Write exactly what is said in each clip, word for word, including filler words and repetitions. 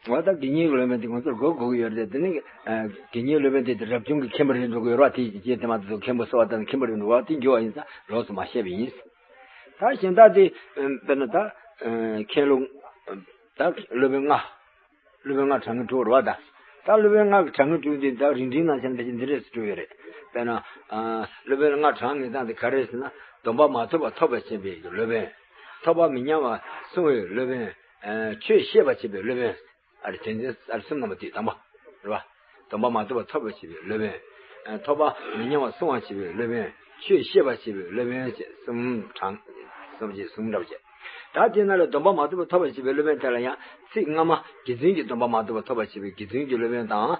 འོ་ད་དགེ་བསྙེན་གྱི་སློབ་དཔོན་དེ་ང་ཚོར་དགོས་དགོས་ཀྱི་ཡོད་རེད། དེ་ནི་ཨ་དགེ་བསྙེན་སློབ་དཔོན་དེ་དེ་རབ་བྱུང་གི་མཁན་པོ་རེད་འགྲོ་གི་ཡོད་རེད་བ། དེ་རྗེས་དེ་མ་ཐག་ཏུ་མཁན་པོ་གསོལ་བ་བཏབ་ནས་མཁན་པོ་རེད་འགྲོ་བ། དེ་འགྱུར་བ་ཡིན་ཙང་ལོགས་སུ་མ་བཤད་པ་ཡིན། ད་གཞན་དག་དེ་དཔེར་ན་ད་མཁན་སློབ་ད་སློབ་དཔོན་ལྔ། སློབ་དཔོན་ལྔ་གྲངས་ངེས་དྲུག་རེད་བ་ད། ད་སློབ་དཔོན་ལྔ་གི་གྲངས་ངེས་དྲུག་དེ་ད་རིང་འབྲིང་ནང་བཞིན་ད་ཅི་འདི་འདྲས་སུ་གྲུབ་ཡོད་རེད། དཔེར་ན། ཨ། སློབ་དཔོན་ལྔ་གྲངས་ངེས་སྟངས་དེ་ག་རེ་ཟེར་ན། སྡོམ་པ་མ་ཐོབ་པ་ཐོབ་པར་བྱེད་པའི་སློབ་དཔོན། ཐོབ་པ་མི་ཉམས་པ་སྲུང་བའི་སློབ་དཔོན། ཨ། ཆོས་བཤད་པར་བྱེད་པའི་སློབ་དཔོན། ཨ་རེ་དོན་ཚན་ཨ་རེ་གསུམ་རྣམ་པ་དེ་དང་པོ་རེད་བ། སྡོམ་པ་མ་ཐོབ་པ་ཐོབ་པར་བྱེད་པའི་སློབ་དཔོན། ཨ། ཐོབ་པ་མི་ཉམས་པ་སྲུང་བར་བྱེད་པའི་སློབ་དཔོན། ཆོས་བཤད་པར་བྱེད་པའི་སློབ་དཔོན་བཅས་གསུམ་གྲངས་གསུམ་བཅས་གསུམ་འདྲ་བ་བྱས། ད་དེ་ནང་ལ་སྡོམ་པ་མ་ཐོབ་པ་ཐོབ་པར་བྱེད་པའི་སློབ་དཔོན་དེ་ལ་ཡང་ཚིག་སྔ་མ་དགེ་འདུན་གྱི་སྡོམ་པ་མ་ཐོབ་པ་ཐོབ་པར་བྱེད་པའི་དགེ་འདུན་གྱི་སློབ་དཔོན་དང་།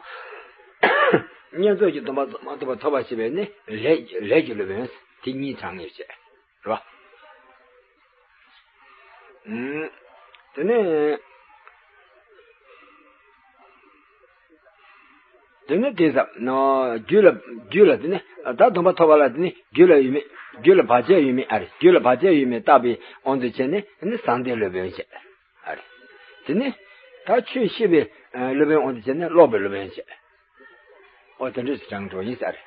བསྙེན་རྫོགས་ཀྱི་སྡོམ་པ་མ་ཐོབ་པ་ཐོབ་པར་བྱེད་པའི་ནི་ལས་ལས་ཀྱི་སློབ་དཔོན། དེ་གཉིས་གྲངས་ངེས་བྱས། རེད་བ། ཨུམ། དེ་ནས། དེ་ནས་དེ་ཙམ་ནོ། རྒྱུད་ལ་རྒྱུད་ལ་དེ་ནས་ད་སྡོམ་པ་ཐོབ་པ་ལ་དེ་ནས་རྒྱུད་ལ་ཡོད་མེད། རྒྱུད་ལ་བར་ཆད་ཡོད་མེད་ཨ་རེ། རྒྱུད་ལ་བར་ཆད་ཡོད་མེད་བརྟག་པའི་དབང་དུ་བྱས་ནས་དེ་ནས་བཟང་ལྡན་སློབ་དཔོན་བྱས། ཨ་རེ། དེ་ནས་ད་ཆོས་བཤད་པའི་སློབ་དཔོན་དབང་དུ་བྱས་ནས་ཀློག་པའི་སློབ་དཔོན་བྱས། ཨོ་དེ་འདྲས་སུ་གྲངས་འགྲོ་ཡིན་ས་རེད།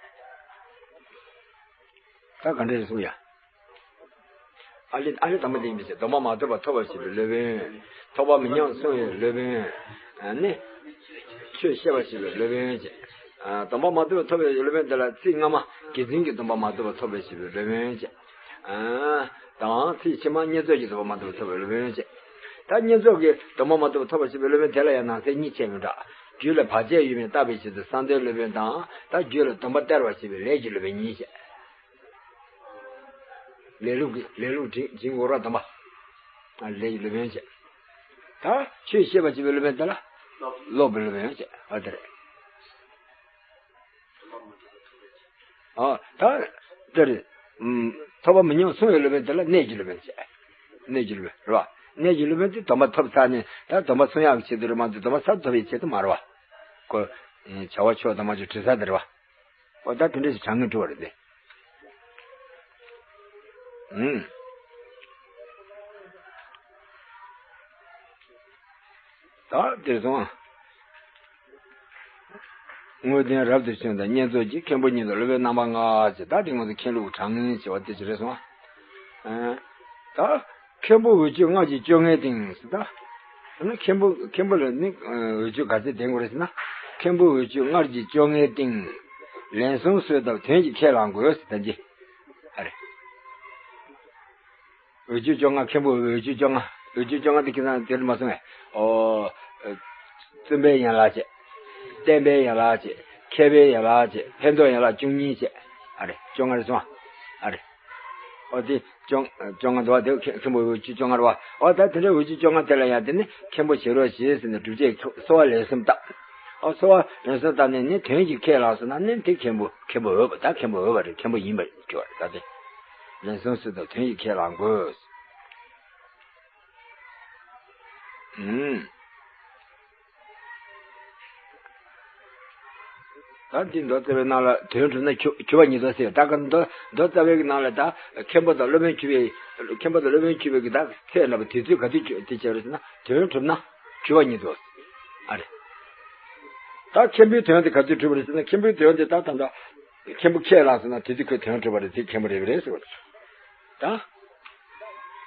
ད་ག་འདྲས་གསུང་ཡ། ཨ་ལི་ཨ་ལི་དམ་པ་ལྡན་པའི་ཚེ་སྡོམ་པ་མ་ཐོབ་པ་ཐོབ་པར་བྱེད་པའི་སློབ་དཔོན། ཐོབ་པ་མི་ཉམས་སྲུང་བའི་སློབ་དཔོན། ནི། ཆོས་བཤད་པར་བྱེད་པའི་སློབ་དཔོན་བཅས། སྡོམ་པ་མ་ཐོབ་པ་ཐོབ་པའི་སློབ་དཔོན་དེ་ལ་ཚིག་སྔ་མ་དགེ་འདུན་གྱི་སྡོམ་པ་མ་ཐོབ་པ་ཐོབ་པར་བྱེད་པའི་སློབ་དཔོན་བཅས། དང་ཚིག་ཕྱི་མ་བསྙེན་རྫོགས་ཀྱི་སྡོམ་པ་མ་ཐོབ་པ་ཐོབ་པའི་སློབ་དཔོན་བཅས། ད་བསྙེན་རྫོགས་ཀྱི་སྡོམ་པ་མ་ཐོབ་པ་ཐོབ་པར་བྱེད་པའི་སློབ་དཔོན་དེ་ལ་ཡང་ནང་གསེས་གཉིས་ཕྱེ་མི་འདྲ། རྒྱུད་ལ་བར་ཆད་ཡོད་མེད་བརྟག་པའི་ཆེད་དུ་བཟང་ལྡན་སློབ་དཔོན་དང་། ད་རྒྱུད་ལ་སྡོམ་པ་སྟེར་བར་བྱེད་པའི་ལས་ཀྱི་སློབ་དཔོན་གཉིས་བྱས། ལས་ལུགས་ཀྱི་ལས་ལུགས་སྦྱིན་སྦྱིན་དགོས་ར་སྡོམ་པ། ལས་ཀྱི་སློབ་དཔོན་བྱས། ད་ཆོས་བཤད་པར་བྱེད་པའི་སློབ་དཔོན་དེ་ལ་ཀློག་པའི་སློབ་དཔོན་བྱས། ཨ་དེ་རེད། ཨ་ད་དེ་རེད། ཐོབ་པ་མི་ཉམས་སྲུང་བའི་སློབ་དཔོན་དེ་ལ་གནས་ཀྱི་སློབ་དཔོན་བྱས། གནས་ཀྱི་སློབ་དཔོན་རེད་བ། གནས་ཀྱི་སློབ་དཔོན་དེ་སྡོམ་པ་ཐོབ་ཚར་ནས་ད་སྡོམ་པ་སྲུང་ཡག་གི་ཆེད་དུ་རེད་མ་གཏོགས་སྡོམ་པ་ས་ཐོབ་པའི་ཆེད་དུ་མ་རེད་བ། ཁོ། བྱ་བ་ཕྱོགས་དང་མ་ཕྱོགས་བྲི་ས་དེ་རེད་བ། ཨོ་ད་དེ་འདྲས་སུ་གྲངས་ངེས་གྲུབ་པ་རེད་དེ། ཨུམ། ད་དེར་སོང་། དངོས་བསྟན་རབ་ཏུ་བྱུང་དང་བསྙེན་རྫོགས་ཀྱི་མཁན་པོ་ཉིད་དུ་སློབ་དཔོན་རྣམ་པ་ལྔ་ཅེས་ད་དེ་ང་ཚོ་མཁན་ལུགས་གྲངས་ངེས་བྱེད་པ་དེ་ཅི་རེད་སོང་། ཨ། ད་མཁན་པོ་འོད་བརྒྱུད་ལྔ་བཅུ་བཅོ་ལྔའི་སྟེང་ཟེར་ད། ཨ་ནི་མཁན་པོ་མཁན་པོ་ལ་ནི་འོད་བརྒྱུད་ག་ཚད་ལྡན་དགོས་རེད་ཟེར་ན། མཁན་པོ་འོད་བརྒྱུད་ལྔ་བཅུ་བཅོ་ལྔའི་སྟེང་། ལན་གསུམ་གསོལ་བཏབ་དོན་གྱི་ཁས་བླང་དགོས་ཟེར་ད་ཅི། ཨ་རེ། འོད་བརྒྱུད་བཅོ་ལྔ་མཁན་པོ་འོད་བརྒྱུད་བཅོ་ལྔ། འོད་བརྒྱུད་བཅོ་ལྔ་དེ་ཁྱེད་རང་དེར་མ་སོང་ངས། ཨོ། བཙུན་པའི་ཡན་ལག་བྱས། བསྟན་པའི་ཡན་ལག་བྱས། མཁས་པའི་ཡན་ལག་བྱས། ཕན་འདོགས་ཡན་ལག་བཅུ་གཉིས་བྱས། ཨ་རེ་བཅོ་ལྔ་རེད་སོང་། ཨ་རེ། ཨོ་དེ་བཅོ་བཅོ་ལྔ་འདུག་བ་དེ་མཁན་པོ་འོད་བརྒྱུད་བཅོ་ལྔ་རེད་བ། ཨོ་ད་དེ་འདྲའི་འོད་བརྒྱུད་བཅོ་ལྔ་དེ་ལ་ཡང་དེ་ནི་མཁན་པོ་བྱེད་རོགས་བྱེད་ཟེར་ནས་སྒྲུབ་བྱེད་གསོལ་བ་ལན་གསུམ་བཏབ། ཨོ་གསོལ་བ་ལན་གསུམ་བཏབ་ནས་ནི་དོན་གྱི་ཁས་བླངས་སོང་ན་ནི་དེ་མཁན་པོ་མཁན་པོ་འོས་པ་ད་མཁན་པོ་འོས་པ་རེད། མཁན་པོ་ཡིན་པར་གྱུར་བ་རེད་ད་དེ། ལན་གསུམ་གསོལ་བཏབ་དོན་གྱི་ཁས་བླང་དགོས། ཨུམ། ད་འདི་མདོ་རྩ་བའི་ནང་ལ་དོན་གྲུབ་ན་གྱུར་གྱུར་པ་ཉིད་དོ་ཟེར། ད་ག་མདོ་མདོ་རྩ་བའི་ནང་ལ་ད་མཁན་པོ་དང་སློབ་དཔོན་གྱུར་པའི། མཁན་པོ་དང་སློབ་དཔོན་གྱུར་པའི་གི་ད་ཚད་ལ་དུས་ཚོད་ག་དུས་གྱུར་དེ་བྱས་རེད་ཟེར་ན་དོན་གྲུབ་ན་གྱུར་པ་ཉིད་དོ། ཨ་རེ། ད་མཁན་པོའི་དོན་དེ་ག་དུས་གྲུབ་པ་རེད་ཟེར་ན་མཁན་པོའི་དོན་དེ་ད་ད་ད་མཁན་པོ་ཁས་བླངས་ཟེར་ན་དེ་དུས་ཁོའི་དོན་གྲུབ་པ་རེད། དེ་མཁན་པོ་རེད་པ་རེད་ཟེར་བ་རེད། ད།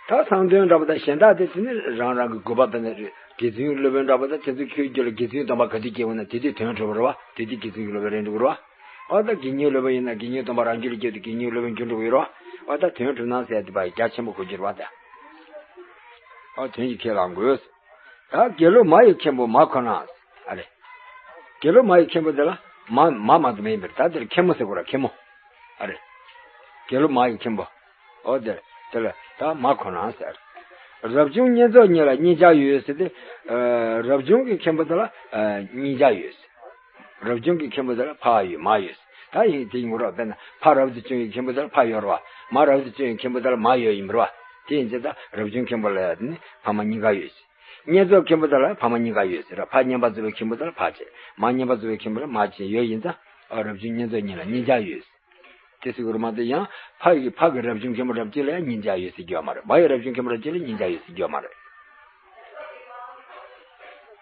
ད་གསང་སྟོན་འདྲ་པོ་དང་གཞན་དག་དེ་དེ་ནི་རང་རང་གི་དགོས་པ་དང་ནི་དགེ་འདུན་སློབ་དཔོན་འདྲ་པོ་དང་དེ་ཚོ་ཁྱོད་རྒྱུད་ལ་དགེ་འདུན་སྡོམ་པ་ག་དུས་སྐྱེ་འོང་ན་དེ་དུས་དོན་གྲུབ་པ་རེད་བ། དེ་དུས་དགེ་འདུན་གྱི་སློབ་དཔོན་རེད་འགྲོ་གི་རེད་བ། ཨོ་ད་དགེ་བསྙེན་སློབ་དཔོན་ཡིན་ན་དགེ་བསྙེན་སྡོམ་པ་རང་རྒྱུད་ལ་སྐྱེས་ཏེ་དགེ་བསྙེན་སློབ་དཔོན་རྒྱུན་འགྲོ་གི་ཡོད་རེད་བ། ཨོ་ད་དོན་གྲུབ་ན་ཟེར་ཡ་དེ་བ་རྒྱ་ཆེན་པོ་གོ་རྒྱུ་རེད་བ་ད། ཨོ་དོན་གྱི་ཁས་བླང་དགོས། ད་དགེ་སློབ་མ་ཡི་མཁན་པོ་མ་ཁོ་ན། ཨ་རེ། དགེ་སློབ་མ་ཡི་མཁན་པོ་དེ་ལ་མ་མ་མ་དུ་མེད་པར་ད་དེར་མཁན་མོ་ཟེར་དགོས་ར་མཁན་མོ། ཨ་རེ། དགེ་སློབ་མ་ཡི་མཁན་པོ། ཨོ་དེར་དེ་ལ་ད་མ་ཁོ་ན་ཟེར། རབ་བྱུང་བསྙེན་རྫོགས་གཉིས་ལ་གཉིས་ཆར་ཡོད་ཟེར་ཏེ། རབ་བྱུང་གི་མཁན་པོ་དེ་ལ་གཉིས་ཆར་ཡོད་ཟེར། རབ་བྱུང་གི་མཁན་པོ་དེ་ལ་ཕ་ཡོད་མ་ཡོད་ཟེར། ད་ཡིན་དེ་ཡིན་དགོས་ར། དཔེར་ན་ཕ་རབ་ཏུ་བྱུང་བའི་མཁན་པོ་དེ་ལ་ཕ་ཡོད་ར་བ། མ་རབ་ཏུ་བྱུང་བའི་མཁན་པོ་དེ་ལ་མ་ཡོད་ཡིན་པ་ར་བ། དེ་ཡིན་ཙང་ད་རབ་བྱུང་མཁན་པོ་ལ་ནི་ཕ་མ་གཉིས་ཀ་ཡོད་ཟེར། བསྙེན་རྫོགས་མཁན་པོ་དེ་ལ་ཕ་མ་གཉིས་ཀ་ཡོད་ཟེར་ར། ཕ་བསྙེན་པར་རྫོགས་པའི་མཁན་པོ་དེ་ལ་ཕ་བྱས། མ་བསྙེན་པར་རྫོགས་པའི་མཁན་པོ་ལ་མ་བྱས་ཡོད་ཡིན་ཙང་། ཨ་རབ་བྱུང་བསྙེན་རྫོགས་གཉིས་ལ་གཉིས་ཆར་ཡོད་ཟེར། དེ་ཟེར་དགོས་རེད་མ་གཏོགས་ཡང་ཕ་ཡི་ཕ་གི་རབ་བྱུང་མཁན་པོ་རབ་གཅིག་ལ་ཡང་གཉིས་ཆར་ཡོད་ཟེར་རྒྱུ་ཡོད་མ་རེད། མ་ཡི་རབ་བྱུང་མཁན་པོ་རབ་གཅིག་ལ་གཉིས་ཆར་ཡོད་ཟེར་རྒྱུ་ཡོད་མ་རེད།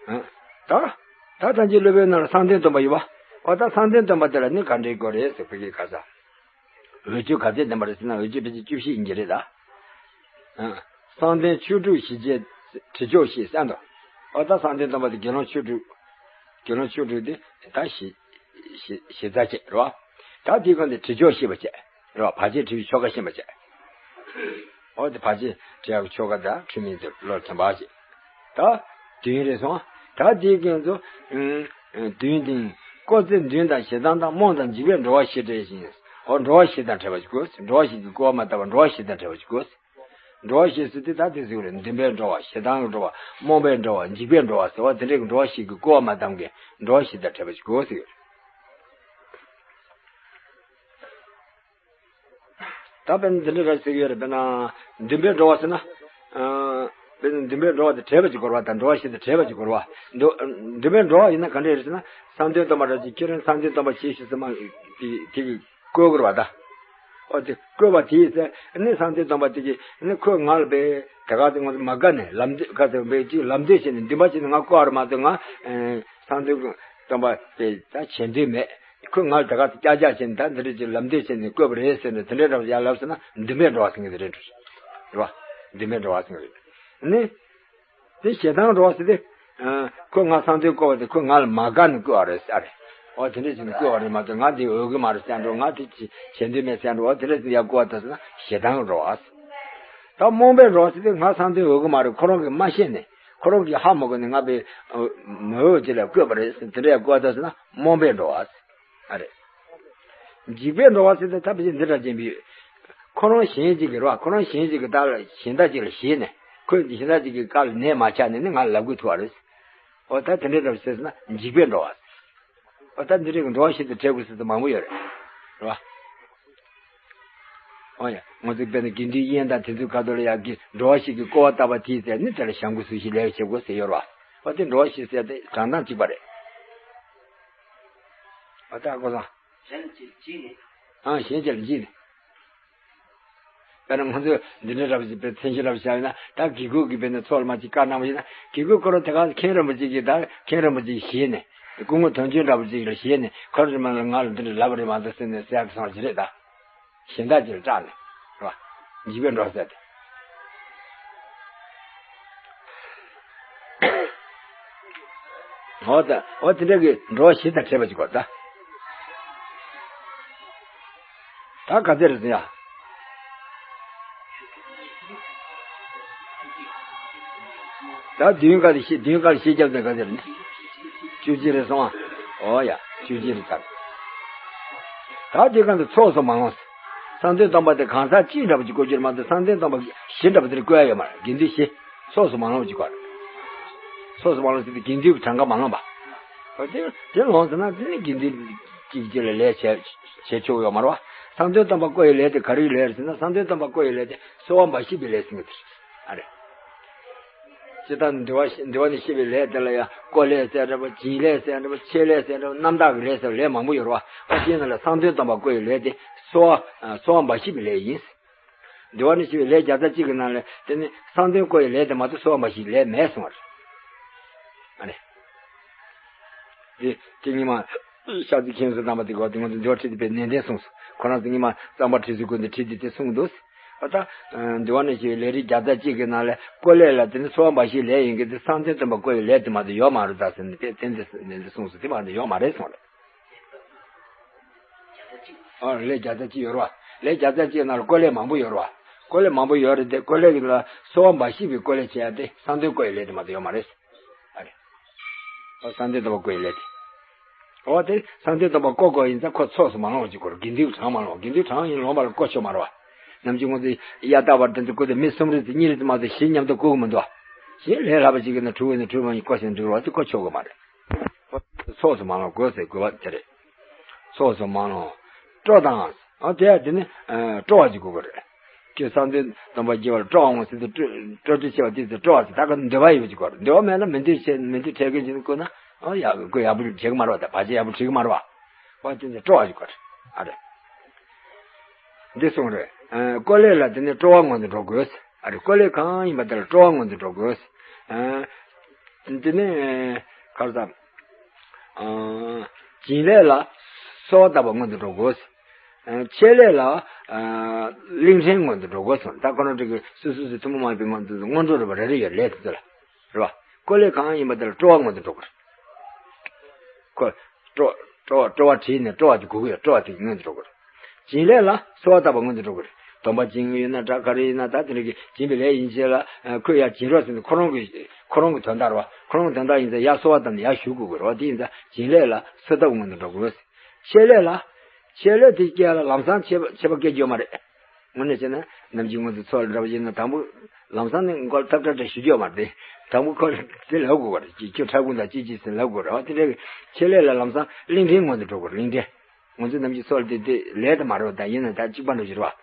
ཨ། ད་ད་ཐམས་ཅད་སློབ་དཔོན་ནང་ལ་བསམ་གཏན་སྟོན་པ་ཡོད་པ། འོ་ད་བསམ་གཏན་སྟོན་པ་དེ་ལ་ནི་ག་འདྲའི་དགོས་རེད་ཟེར་བོད་སྐད་ཁ་སང་། འོས་ཆོས་ག་ཚད་ལྡན་པ་རེད་ཟེར་ན། འོས་ཆོས་ཕལ་ཆེར་བཅུ་བཞི་ཡིན་གྱི་རེད་ད། ཨ། བསམ་གཏན་ཆོས་དྲུག་ཞི་བྱེད་དྲི་མཆོག་ཞེས་གསན་ཏོ། འོ་ད་བསམ་གཏན་སྟོན་པ་དེ་དགེ་སློང་ཆོས་དྲུག་དགེ་སློང་ཆོས་དྲུག་དེ་ད་ཞི་ཞི་ཞི་རྩ་བྱས་རེད་བ། ད་དེའི་སྒང་དེ་དྲི་མཆོག་ཤེས་པ་བྱས་རེད་བ། བར་ཆད་བྲལ་བའི་ཆོ་ག་ཤེས་པ་བྱས། འོ་དེ་བར་ཆད་བྲལ་བའི་ཆོ་ག་དང་འཁྲུལ་མེད་དུ་བློར་ཐིམ་པ་བྱས། ད་དུས་ཡུན་རེ་སོང་། ད་དེའི་སྒང་དུ་ཨུམ་དུས་ཡུན་དེ་བསྐོར་ཚེ་མདུན་དང་ཞེ་སྡང་དང་རྨོངས་དང་འཇིགས་པས་འགྲོ་བ་ཞི་བྲལ་ཞིང་། འོ་འགྲོ་བ་ཞི་དང་བྲལ་བ་ཞིག་དགོས། འགྲོ་བ་ཞི་གི་སྐུར་བ་མ་བཏབ་པར་འགྲོ་བ་ཞི་དང་བྲལ་བ་ཞིག་དགོས། འགྲོ་བ་ཞི་ཟེར་དུས་ད་དེ་ཟེར་བ་རེད། འདུན་པས་འགྲོ་བ། ཞེ་སྡང་གིས་འགྲོ་བ། རྨོངས་པས་འགྲོ་བ། འཇིགས་པས་འགྲོ་བ་ཟེར་བ་དེ་འདྲའི་གི་འགྲོ་བ་ཞི་གི་སྐུར་བ་མ་བཏབ་མཁན་འགྲོ་བ་ཞི་དང་བྲལ་བ་ཞིག་དགོས་ཟེར་བ་རེད། ད་དཔེར་ན་འདི་འདྲ་རེད་ཟེར་གྱི་ཡོད་རེད། དཔེར་ན་འདུན་པས་འགྲོ་བ་ཟེར་ན། ཨ། དཔེར་ན་འདུན་པས་འགྲོ་བ་དེ་བྲལ་བ་ཅིག་དགོས་རེད་བ། དང་འགྲོ་བ་ཞི་དང་བྲལ་བ་ཅིག་དགོས་རེད་བ། འདུ་འདུན་པས་འགྲོ་བ་ཡིན་ན་ག་འདྲ་རེད་ཟེར་ན། བསམ་གཏན་སྟོན་པ་རེད་ཅིག་ཁྱེད་རང་བསམ་གཏན་སྟོན་པ་བྱེད་ཤིག་ཟེར་མ་དེ་དེ་གི་བསྐོར་དགོས་རེད་བ་ད། ཨོ་དེ་བསྐོར་བ་དེ་ཡིན་ཟེར་ནི་བསམ་གཏན་སྟོན་པ་དེ་གིས་ནི་ཁོས་ང་ལ་བས་དེ་ག་དེ་ང་ཚོ་མ་དགའ་ནས་ལམ་འདི་ག་དེ་བས་ཅིག་ལམ་འདེད་བྱས་ནས་འདུན་པ་བྱས་ནས་ང་བསྐོར་བ་རེད་མ་གཏོགས་ང་བསམ་གཏན་སྟོན་པ་དེ་ད་བྱེད་འདོད་མེད། ཁོས་ང་ལ་ད་ག་ཙམ་ཀྱག་ཀྱག་བྱས་ནས་ད་འདི་འདྲ་ཅིག་ལམ་འདེད་བྱས་ནས་བསྐོས་པ་རེད་ཟེར་ནས་དེ་འདྲའི་འདྲ་བ་ཡར་ལབ་ཟེར་ན་འདུན་པས་འགྲོ་བ་ཟེར་མཁན་དེ་རེད་འགྲོ། རེད་བ། འདུན་པས་འགྲོ་བ་ཟེར་མཁན་རེད། ནི། དེ་ཞེ་སྡང་འགྲོ་བ་ཟེར་ཏེ། ཁོས་ང་བསམ་གཏན་བསྐོར་བ་དེ་ཁོས་ང་ལ་མ་དགའ་ནས་བསྐོར་བ་རེད་ཟེར་རེད། འོ་དེ་འདྲ་ཅིག་ནས་བསྐོར་བ་རེད་མ་གཏོགས་ང་འདི་འོས་གི་མ་རེད་ཟེར་འགྲོ། ང་དེ་བྱེད་འདོད་མེད་ཟེར་འགྲོ། འོ་དེ་འདྲ་ཅིག་ཡར་བསྐོར་བ་ད་ཟེར་ན་ཞེ་སྡང་འགྲོ་བ་ཟེར། ད་རྨོངས་པས་འགྲོ་བ་ཟེར་ཏེ་ང་བསམ་གཏན་འོས་གི་མ་རེད། ཁོ་རང་གིས་མ་ཤེས་ནས་ཁོ་རང་གིས་ཧ་མ་གོ་ནས་ང་བས་མི་འོས་ཅིག་ལ་བསྐོས་པ་རེད་ཟེར་དེ་འདྲ་ཡར་བསྐོར་བ་ད་ཟེར་ན་རྨོངས་པས་འགྲོ་བ་ཟེར། ཨ་རེད། འཇིགས་པས་འགྲོ་བ་ཟེར་ཏེ་ད་ཕལ་ཆེར་འདི་འདྲ་ཅན་པའི། ཁོ་རང་གཞན་གཅིག་གིས་རེད་བ། ཁོ་རང་གཞན་གཅིག་གིས་བདག་ལ་གཞན་དག་ཅིག་ལ་ཞེད་ནས་ཁོས་གཞན་དག་ཅིག་གི་བཀའ་ལ་ནད་མ་ཆགས་ནས་ནི་ང་ལ་ལབ་དགོས་ཐུག་པ་རེད། འོ་ད་དེ་འདྲའི་འདྲ་བ་ཟེར་ན་འཇིགས་པས་འགྲོ་བ། འོ་ད་འདི་འདྲའི་གི་འགྲོ་བ་ཞིག་ཏུ་བྲལ་དགོས་ཟེར་དུ་མང་པོ་ཡོད་རེད། རེད་བ། འོ་ཡ་ང་ཚོ་དཔེར་ན་དགེ་འདུན་དབྱེན་དང་དེ་ཚོའི་ཁ་ཐོག་ལ་ཡག་གི་འགྲོ་བ་ཞིག་གི་བསྐོར་བ་བཏབ་པ་དེའི་ཚེ་ནི་དེ་ལ་བྱམས་སྐུ་ཟུར་ཞིག་ལས་བྱེད་དགོས་ཟེར་ཡོད་རེད་བ། འོ་དེ་འགྲོ་བ་ཞིག་ཟེར་དེ་དྲང་གནས་གཅིག་པ་རེད། འོ་ད་ཨ་ཁུ་ཚང་། གཞན་གྱིས་བགྱིས་ནས། ཨང་གཞན་གྱིས་བགྱིས་ནས། དཔེར་ན་ང་ཚོས་འདི་འདྲའི་རབ་ཞིག་པའི་མཚན་གཞི་རབ་བྱ་ཡིན་ན་ད་དགེ་སྐོས་ཀྱིས་དཔེར་ན་ཚོགས་ལ་མ་ཅིག་བཀའ་གནང་བ་ཡིན་ན་དགེ་སྐོས་ཁོ་རང་དེ་ག་མཁན་རིན་པོ་ཆེ་གིས་ད་མཁན་རིན་པོ་ཆེ་ཞེད་ནས་སྐུ་ངོ་དོན་ཆེན་འདྲ་པོ་ཅིག་ལ་ཞེད་ནས་ཁོ་རང་རིན་པོ་ལ་ང་ལ་འདི་འདྲ་ལབ་པ་རེད་མ་གཏོགས་ཟེར་ནས་ཟེར་ཡག་གི་སོང་ཞིག་རེད་ད། གཞན་དག་ཅིག་ལ་སྐྲག་ནས་རེད་བ། འཇིགས་པས་འགྲོ་ཟེར་ཏེ། འོ་ད་འོ་དེ་འདྲ་གི་འགྲོ་བ་ཞི་དང་བྲལ་བ་ཅིག་གོ་ད། ད་ག་ཚད་རེད་ཟེར་ཡ། ད་བདུན་ག་ལ་ཤེས་བདུན་ག་ལ་ཤེས་རྒྱབ་ད་ག་ཚད་རེད་ནི། བཅུ་གཅིག་རེད་སོང་ཨ། འོ་ཡ་བཅུ་གཅིག་རེད་ད། ད་དེ་གང་དུ་ཚོགས་སུ་མ་ལོངས། བསམ་གཏན་སྟོན་པ་དེ་གང་ཟག་གཅིག་འདྲ་པོ་ཅིག་བསྐོར་རྒྱུ་རེད་མ་གཏོགས་བསམ་གཏན་སྟོན་པ་བཞི་འདྲ་པོ་དེ་འདྲ་བསྐོར་ཡ་ཡོད་མ་རེད། དགེ་འདུན་བཞི། ཚོགས་སུ་མ་ལོངས་ཅིག་གོ། ཚོགས་སུ་མ་ལོངས་ཟེར་དུས་དགེ་འདུན་གྱི་གྲངས་ཀ་མ་ལོངས་པ། འོ་དེ་དེ་ལོངས་ཟེར་ན་དེ་ནི་དགེ་འདུན་གཅིག་གཅིག་ལ་ལས་བྱས་བྱས་ཆོག་ཡོད་མ་རེད་བ། བསམ་གཏན་སྟོན་པ་བསྐོར་བའི་ལས་དེ་ག་རེའི་ལས་རེད་ཟེར་ན་བསམ་གཏན་སྟོན་པ་བསྐོར་བའི་ལས་དེ་གསོལ་བ་འབའ་ཞིག་པའི་ལས་ཟེར་གྱི་དེ་རེད། ཨ་རེད། སྤྱིར་བཏང་འདུལ་བ་འདུལ་བ་ནས་བཤད་པའི་ལས་དེ་ལ་ཡང་བསྐོར་ལས་ཟེར་འདྲ་པོ་སྦྱིན་ལས་ཟེར་འདྲ་པོ་ཆད་ལས་ཟེར་འདྲ་པོ་རྣམ་དག་གི་ལས་ཟེར་ལས་མང་པོ་ཡོད་རེད་བ། ཨ་དེའི་ནང་ལ་བསམ་གཏན་སྟོན་པ་བསྐོར་བའི་ལས་དེ་གསོལ་བ་གསོལ་བ་འབའ་ཞིག་པའི་ལས་ཡིན། འདུལ་བ་ནས་བཤད་པའི་ལས་བརྒྱ་རྩ་གཅིག་གི་ནང་ལ་དེ་ནི་བསམ་གཏན་བསྐོར་བའི་ལས་དེ་མ་གཏོགས་གསོལ་བ་འབའ་ཞིག་ལས་མེད་གསུངས་པ་རེད། ཨ་ནི། དེ་དེ་ཉི་མ་ཤཱཀྱ་མཁན་ཟུར་དམ་པ་དེ་གོ་དེ་ང་ཚོ་འདུལ་བ་ཁྲིད་དེ་པའི་ནན་ཏན་གསུངས་སོ། ཁོ་རང་ཚོ་ཉི་མ་གཙང་པ་ཁྲི་ཟུར་ཀུན་ཏུ་ཁྲིད་དེ་དེ་གསུངས་འདུག་ཨ་ད། འདུལ་བ་ནས་བཤད་པའི་ལས་རིགས་བརྒྱ་རྩ་གཅིག་གི་ནང་ལ་བསྐོར་ལས་ལ་དེ་ནི་གསོལ་བ་འབའ་ཞིག་ལས་ཡིན་གྱི་དེ་བསམ་གཏན་སྟོན་པ་བསྐོར་བའི་ལས་དེ་མ་གཏོགས་ཡོད་མ་རེད་ད་ཟེར་ནས་དེ་དེ་འདི་གསུངས་སོ། དེ་མ་གཏོགས་ཡོད་མ་རེད་གསུངས་རེད། ཨ་ལས་བརྒྱ་རྩ་གཅིག་ཡོད་རེད་བ། ལས་བརྒྱ་རྩ་གཅིག་ནང་ལ་བསྐོར་ལས་མང་པོ་ཡོད་རེད་བ། བསྐོར་ལས་མང་པོ་ཡོད་རེད་དེ་བསྐོར་ལས་ལ་གསོལ་བ་འབའ་ཞིག་པའི་བསྐོར་ལས་བྱེད་ཡ་དེ་བསམ་གཏན་བསྐོར་བའི་ལས་དེ་མ་གཏོགས་ཡོད་མ་རེད། ཨ་རེད། ཨོ་བསམ་གཏན་སྟོན་པ་བསྐོར་བའི་ལས་དེ། ཨོ་དེ་བསམ་གཏན་སྟོན་པ་བསྐོར་དགོས་ཡིན་ཙང་ཁོ་ཚོགས་སུ་མ་ལོངས་པ་ཅིག་དགོས་རེད། དགེ་འདུན་གྱི་གྲངས་མ་ལོངས། དགེ་འདུན་གྲངས་ཡིན་ལོངས་པ་ལ་བསྐོར་ཆོག་མ་རེད་བ། ནམ་རྒྱུན་ཁོང་ཚོས་གཡའ་རྟ་བར་དེ་ཚོ་བསྐོར་དུས་མི་གསུམ་རེ་ཙམ་གཉིས་རེ་ཙམ་མ་གཏོགས་གཞན་མཉམ་དུ་བསྐོར་གི་མི་འདུག་བ། གཞན་ལས་སླ་པ་ཅིག་གི་ན་དྲུག་པ་ཡིན་ན་དྲུག་པ་ཡིན་བསྐོར་ཞིག་འགྲིག་རེད་བ། དེ་བསྐོར་ཆོག་གི་མ་རེད། ཚོགས་སུ་མ་ལོངས་དགོས་ཟེར་དགོས་པ་དེ་རེད། ཚོགས་སུ་མ་ལོངས། སྤྲོ་དང་། ཨ་དེ་ཡང་དེ་ནི་སྤྲོ་བ་ཅིག་དགོས་ཀྱི་རེད། ཁྱོད་བསམ་གཏན་སྟོན་པ་དགྱེས་པར་སྤྲོ་བ་འོང་ཟེར་དུས་སྤྲོ་སྤྲོ་སྤྲོ་སྤྱོད་བྱེད་པ་དེ་ཚོ་སྤྲོ་བ་ཟེར། ད་ག་འདོད་པ་ཡོད་པ་ཅིག་དགོས་རེད། འདོད་པ་མེད་ན་མི་འདོད་བྱེད་མི་འདོད་བྲལ་མཁན་ཅིག་ནི་བསྐོར་ན་ཨ་ཡག་གི་ཡག་པོ་བྱེད་ཀྱི་མ་རེད་བ། ད་བར་ཆད་ཡག་པོ་བྱེད་ཀྱི་མ་རེད་བ། བ་དེ་ཚོ་སྤྲོ་བ་ཅིག་དགོས་རེད། ཨ་རེད། འདི་གསུངས་རེད། ཨ་བསྐོར་ལས་ལ་དེ་ནི་སྤྲོ་བ་སྔོན་དུ་འགྲོ་དགོས། ཨ་རེ་བསྐོར་ལས་གང་ཡིན་པ་དེ་ལ་སྤྲོ་བ་སྔོན་དུ་འགྲོ་དགོས། ཨ་དེ་ནས་ གར་དང་། ཨ། བྱིན་ལས་ལ་གསོལ་བ་བཏབ་པ་སྔོན་དུ་འགྲོ་དགོས། ཨ། ཆད་ལས་ལ། ཨ། གླིང་ཕྲན་སྔོན་དུ་འགྲོ་དགོས་སོ། ད་ཁོ་རང་ཚོ་གི་སོ་སོ་སོའི་ཐུན་མོང་མ་ཡིན་པའི་སྔོན་དུ་སྔོན་འགྲོ་རེད་པ། རེ་རེ་ཡོད་ལས་དེ་ཚོ་ལ། རེད་པ། བཀོད་ལས་གང་ཡིན་པ་དེ་ལ་སྤྲོ་བ་སྔོན་དུ་འགྲོ་དགོས། ཁོ། སྤྲོ། སྤྲོ་བ་བྲིས་ནས་སྤྲོ་བ་དེ་དགོས་ཀྱི་ཡོད། སྤྲོ་བ་དེ་སྔོན་དུ་འགྲོ་དགོས། བྱིན་ལས་ལ་གསོལ་བ་བཏབ་པ་སྔོན་དུ་འགྲོ་དགོས། སྡོམ་པ་བྱིན་གྱི་ཡོད་ན་འདྲ། ག་རེ་ཡིན་ན་ད་དེ་འདྲ་གི་བྱིན་པའི་ལས་ཡིན་ཕྱིར་ལ། ཁོས་ཡར་བྱིན་རོགས་ཟེར་ནས་ཁོ་རང་གི་ཁོ་རང་གི་དོན་དག་རེད་པ། ཁོ་རང་གི་དོན་དག་ཡིན་ཙང་ཡར་གསོལ་བ་བཏབ་ནས་ཡར་ཞུ་དགོས་ཀྱི་རེད་པ། དེ་ཡིན་ཙང་བྱིན་ལས་ལ་གསོལ་བཏབ་སྔོན་དུ་འགྲོ་དགོས། ཆད་ལས་ལ། ཆད་ལས་དེ་སྐྱེལ་ལ་ལམ་སང་ཆད་པ་ཆད་པ་སྐྱེལ་རྒྱུ་ཡོད་མ་རེད། དངོས་གནས་བྱས་ན་ནམ་རྒྱུན་ང་ཚོ་ཚོགས་ལ་འདྲ་པོ་བྱས་ན་དང་པོ་ལམ་སང་ནས་མགོ་ལ་ཐབ་ཁྲ་ཁྲ་ཞུ་རྒྱུ་ཡོད་མ་རེད། དང་པོ་ཁོ་ལ་དེ་ལབ་དགོས་པ་རེད། ཁྱོད་ཁྲ་ཀུན་དང་ཅི་ཅི་ཟེར་ལབ་དགོས་རེད་པ། དེ་འདྲ་གི་ཆད་ལས་ལ་ལམ་སང་གླིང་ཕྲན་སྔོན་དུ་འགྲོ་དགོས་རེད། གླིང་ཕྲན། ང་ཚོ་ནམ་རྒྱུན་ཚོགས་ལ་དེ་དེ་ལས་དེ་མ་རེད་པ། ད་ཡིན་ན་ད་གཅིག་པ་འགྲོ་ཞིག་རེད་པ།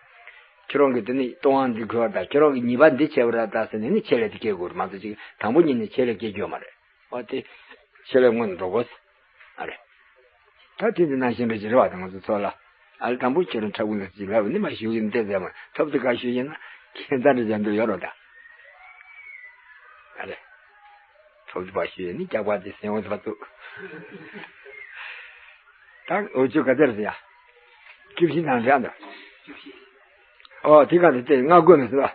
ཁྱོད་རང་གི་དེ་ནི་ལྟུང་བ་འདི་འཁོར་བ་དང་ཁྱོད་རང་གི་ཉེས་པ་འདི་བྱས་པ་རེད་ད་ཟེར་ནས་ནི་ཆད་ལས་དེ་སྐྱེལ་དགོས་རེད། མ་གཏོགས་ཅིག་དང་པོ་ཉིད་ནས་ཆད་ལས་སྐྱེལ་རྒྱུ་ཡོད་མ་རེད། འོ་དེ། ཆད་ལས་སྔོན་དུ་འགྲོ་དགོས། ཨ་རེ། ད་དེ་འདི་ནང་བཞིན་རེད་ཅེས་རེད་པ། ད་ང་ཚོ་ཚོགས་ལ། ཨ་ལེ། དང་པོ་ཁྱེད་རང་ཁྲ་ཀུན་ལ་ཅིག་ལབ་ནི་མ་ཞུ་གི་འདི་ཟེར་མ། ཐོབ་དེ་ག་ཞུ་ཡིན་ན་ཁྱེད་ད་འདྲ་ཅན་དུ་ཡོད་རོགས་ད། ཨ་ལེ། ཐོབ་དེ་བ་ཞུ་ཡིན་ནི་རྒྱག་པ་དེ་སེམས་འོང་དེ་བ་ཐུག་ད་འོ་ཅོ་ག་དེར་ཟེར་ཡ། བཅུ་བཞི་དང་འདྲ་འདྲ། ཨོ་དེ་ག་དེ་དེ་སྔར་བཀོད་མི་ཟེར་བ།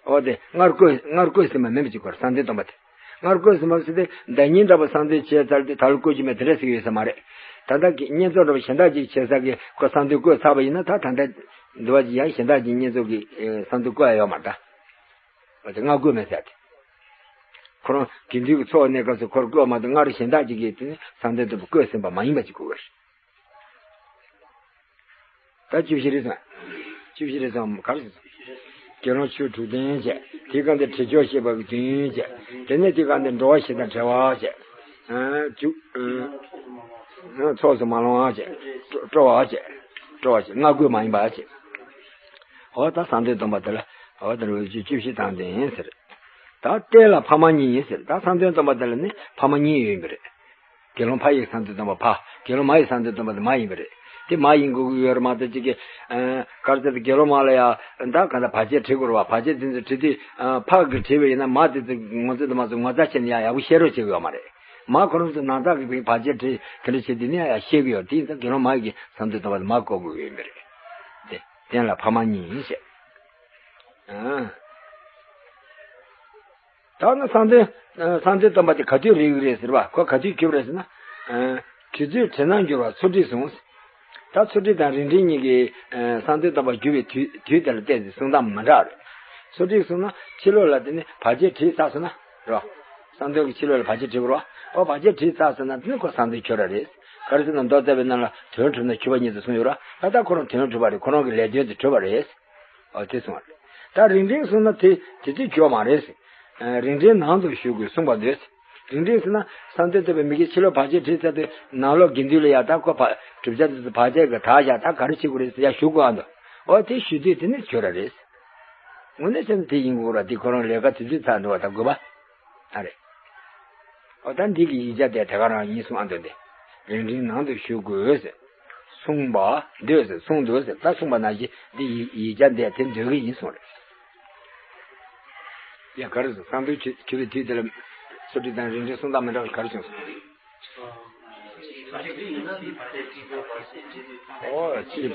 འོ་དེ་སྔར་བཀོད་སྔར་བཀོད་ཟིན་པ་མིན་པ་ཅིག་གོ་རེད། གསང་མདུན་སྟོན་པ་དེ། སྔར་བཀོད་ཟིན་པ་ཟེར་དེ་ཟླ་ཉིན་འདྲ་པོ་གསང་མདུན་བྱས་ཚར་དུས་ད་ལོ་བཀོད་རྒྱུ་མེད་དེ་འདྲ་ཟེར་གྱི་ཡོད་ས་མ་རེད། ད་ལྟ་གི་བསྙེན་རྫོགས་འདྲ་པོ་གཞན་དག་ཅིག་བྱེད་ས་གི་ཁོ་གསང་མདུན་བཀོད་ཚར་བ་ཡིན་ན་ད་ད་ལྟ་འདི་བ་ཅིག་ཡང་གཞན་དག་ཅིག་བསྙེན་རྫོགས་ཀྱི་གསང་མདུན་བཀོད་ཡ་ཡོད་མ་རེད་ད། འོ་དེ་སྔར་བཀོད་མེད་ཟེར་དེ། ཁོ་རང་དགེ་འདུན་གྱི་ཚོགས་གནས་སྐབས་སུ་ཁོར་བཀོད་མ་གཏོགས་སྔར་གཞན་དག་ཅིག་གིས་དེ་ནི་གསང་མདུན་སྟོན་པ་བཀོད་ཟིན་པ་མ་ཡིན་པ་ཅིག་གོ་གི་རེད། ད་བཅུ་བཞི་རེད་སོང་། བཅུ་བཞི་རེད་སོང་། ག་རེ་ཟེར་སོང་། དགེ་སློང་ཆོས་དྲུག་ལྡན་བྱས། དེའི་སྒང་དེ་དྲི་ཆོག་ཤེས་པ་གི་དོན་བྱས། དེ་ནས་དེའི་སྒང་དེ་འགྲོ་བ་བཞི་དང་བྲལ་བ་བྱས། ཨ་བཅུ། ཨ་ཚོགས་སུ་མ་ལོངས་པ་བྱས། སྤྲོ་བ་བྱས། སྤྲོ་བ་བྱས། སྔར་བཀོད་མ་ཡིན་པ་བྱས། འོ་ད་གསང་མདུན་སྟོན་པ་དེ་ལ་འོ་དེ་ལ་བཅུ་བཅུ་བཞི་དང་ལྡན་ཟེར། ད་རྟེན་ལ་ཕ་མ་གཉིས་ཡིན་ཟེར། ད་གསང་མདུན་སྟོན་པ་དེ་ལ་ནི་ཕ་མ་གཉིས་ཡོད་ཡིན་པ་རེད། དགེ་སློང་ཕ་ཡི་གསང་མདུན་སྟོན་པ་ཕ། དགེ་སློང་མ་ཡི་གསང་མདུན་སྟོན་པ་དེ་མ་ཡིན་པ་རེད། དེ་མ་ཡིན་དགོས་ཀྱི་ཡོད་རེད་མ་གཏོགས་ཅིག་གི། ཨ་ག་རེ་ཟེར་དགེ་སློང་མ་ལ་ཡ་ད་ག་ད་བར་ཆད་བྲི་དགོས་རེད་བ། བར་ཆད་དེ་ཚོ་བྲི་དུས་ཨ་ཕ་གིས་བྲིས་པ་ཡིན་ན་མ་དེ་ཚོ་ངོ་ཚ་དེ་མ་ཚོ་ངོ་ཚ་བྱས་ནས་ཡ་ཡག་པོ་ཤེས་རོགས་བྱེད་ཀྱི་ཡོད་མ་རེད། མ་ཁོ་རང་ཚོ་ནང་རྟགས་ཀྱི་བར་ཆད་བྲི་དེ་འདྲ་བྱེད་དུས་ནི་ཡ་ཡ་ཤེས་ཀྱི་ཡོད། དེ་ཡིན་ཙང་དགེ་སློང་མ་ཡི་གི་གསང་མདུན་སྟོན་པ་དེ་མ་བཀོད་དགོས་ཀྱི་ཡོད་མ་རེད། དེ་རྟེན་ལ་ཕ་མ་གཉིས་ཡིན་ཞེས། ཨ། ད་ནི་གསང་མདུན། གསང་མདུན་སྟོན་པ་དེ་ག་དུས་རིག་གི་རེད་ཟེར་བ། ཁོ་ག་དུས་གྱུར་རེད་ཟེར་ན། དུས་ཚོད་བྲེལ་ནས་འགྱུར་བ་ཚུལ་ཁྲིམས་བཟུང་། ད་ཚུལ་ཁྲིམས་དང་རིགས་འགྲེ་གཉིས་ཀྱིས་གསང་མདུན་སྟོན་པ་བསྒྱུར་བའི་དུས་དུས་དེ་ལ་བལྟས་ཏེ་གསུང་སྟངས་མི་འདྲ་བ་རེད། ཚུལ་ཁྲིམས་བཟུང་ན་ཕྱི་ལོགས་ལ་དེ་ནི་བར་ཆད་བྲིས་ཚར་སོང་ན་རོ། གསང་མདུན་གྱི་ཕྱི་ལོགས་ལ་བར་ཆད་བྲིས་པ་རོ། ཨོ་བར་ཆད་བྲིས་ཚར་སོང་ན་དེ་ནི་ཁོ་གསང་མདུན་གྱུར་ར་རེད། ག་རེ་ཟེར་ན་མདོ་རྩ་བའི་ནང་ལ་དོན་གྲུབ་ན་འཁྱུད་པ་ཉིད་དུ་གསུངས་ཡོད་ར། ད་ལྟ་ཁོ་རང་དོན་གྲུབ་པ་རེད། ཁོ་རང་གི་ལས་དོན་དེ་གྲུབ་པ་རེད། ཨོ་དེ་གསུངས་པ་རེད། ད་རིགས་འགྲེ་གསུངས་ན་དེ་དེ་དུས་གྱུར་མ་རེད། རིགས་འགྲེ་ནང་དུ་ཞུགས་དགོས་གསུངས་པ་འདོད། རིགས་འགྲེ་ཟེར་ན་གསང་མདུན་སྟོན་པའི་མི་དགེ་ཕྱི་ལོགས་བར་ཆད་བྲིས་ཚར་དུས་ནང་ལོགས་དགེ་འདུན་ལ་ཡ་ད་ཁོ་བ་བསྒྲུབ་བྱ་དེ་ཚོ་བར་ཆད་ཀྱི་དག་བཞག་ད་ག་རེ་བྱེད་དགོས་རེད་ཟེར་ཡ་ཞུ་དགོས་ཨ་འདུག་ཨོ་དེ་ཞུ་དུས་དེ་ནི་གྱུར་ར་རེད། དངོས་གནས་བྱས་ན་དེ་ཡིན་དགོས་ར། དེ་ཁོ་རང་ལས་ཀ་དེ་དུས་ཚར་འགྲོ་བ་ད་དགོས་པ་ཨ་རེད། ཨོ་ད་འདི་གི་ཡིག་ཆ་དེ་དེ་ག་རང་ཡིན་གསུངས་ཨ་འདོན་ཏེ། རིགས་འགྲེ་ནང་དུ་ཞུགས་དགོས་ཟེར། གསུངས་པ་འདོད་ཟེར་གསུངས་འདོད་ཟེར་ད་གསུངས་པ་ནང་བཞིན་འདི་ཡིག་ཡིག་ཆ་འདི་དེ་འདོད་ཀྱི་ཡིན་གསུངས་རེད། ཡ་ག་རེ་ཟེར་གསང་མདུན་གྱུར་གྱུར་པའི་དུས་དེ་ལ་ཚུལ་ཁྲིམས་དང་རིགས་འགྲེ་གསུང་སྟངས་མི་འདྲ་བ་ག་རེ་བྱུང་སོང་། ཨོ་ཅི།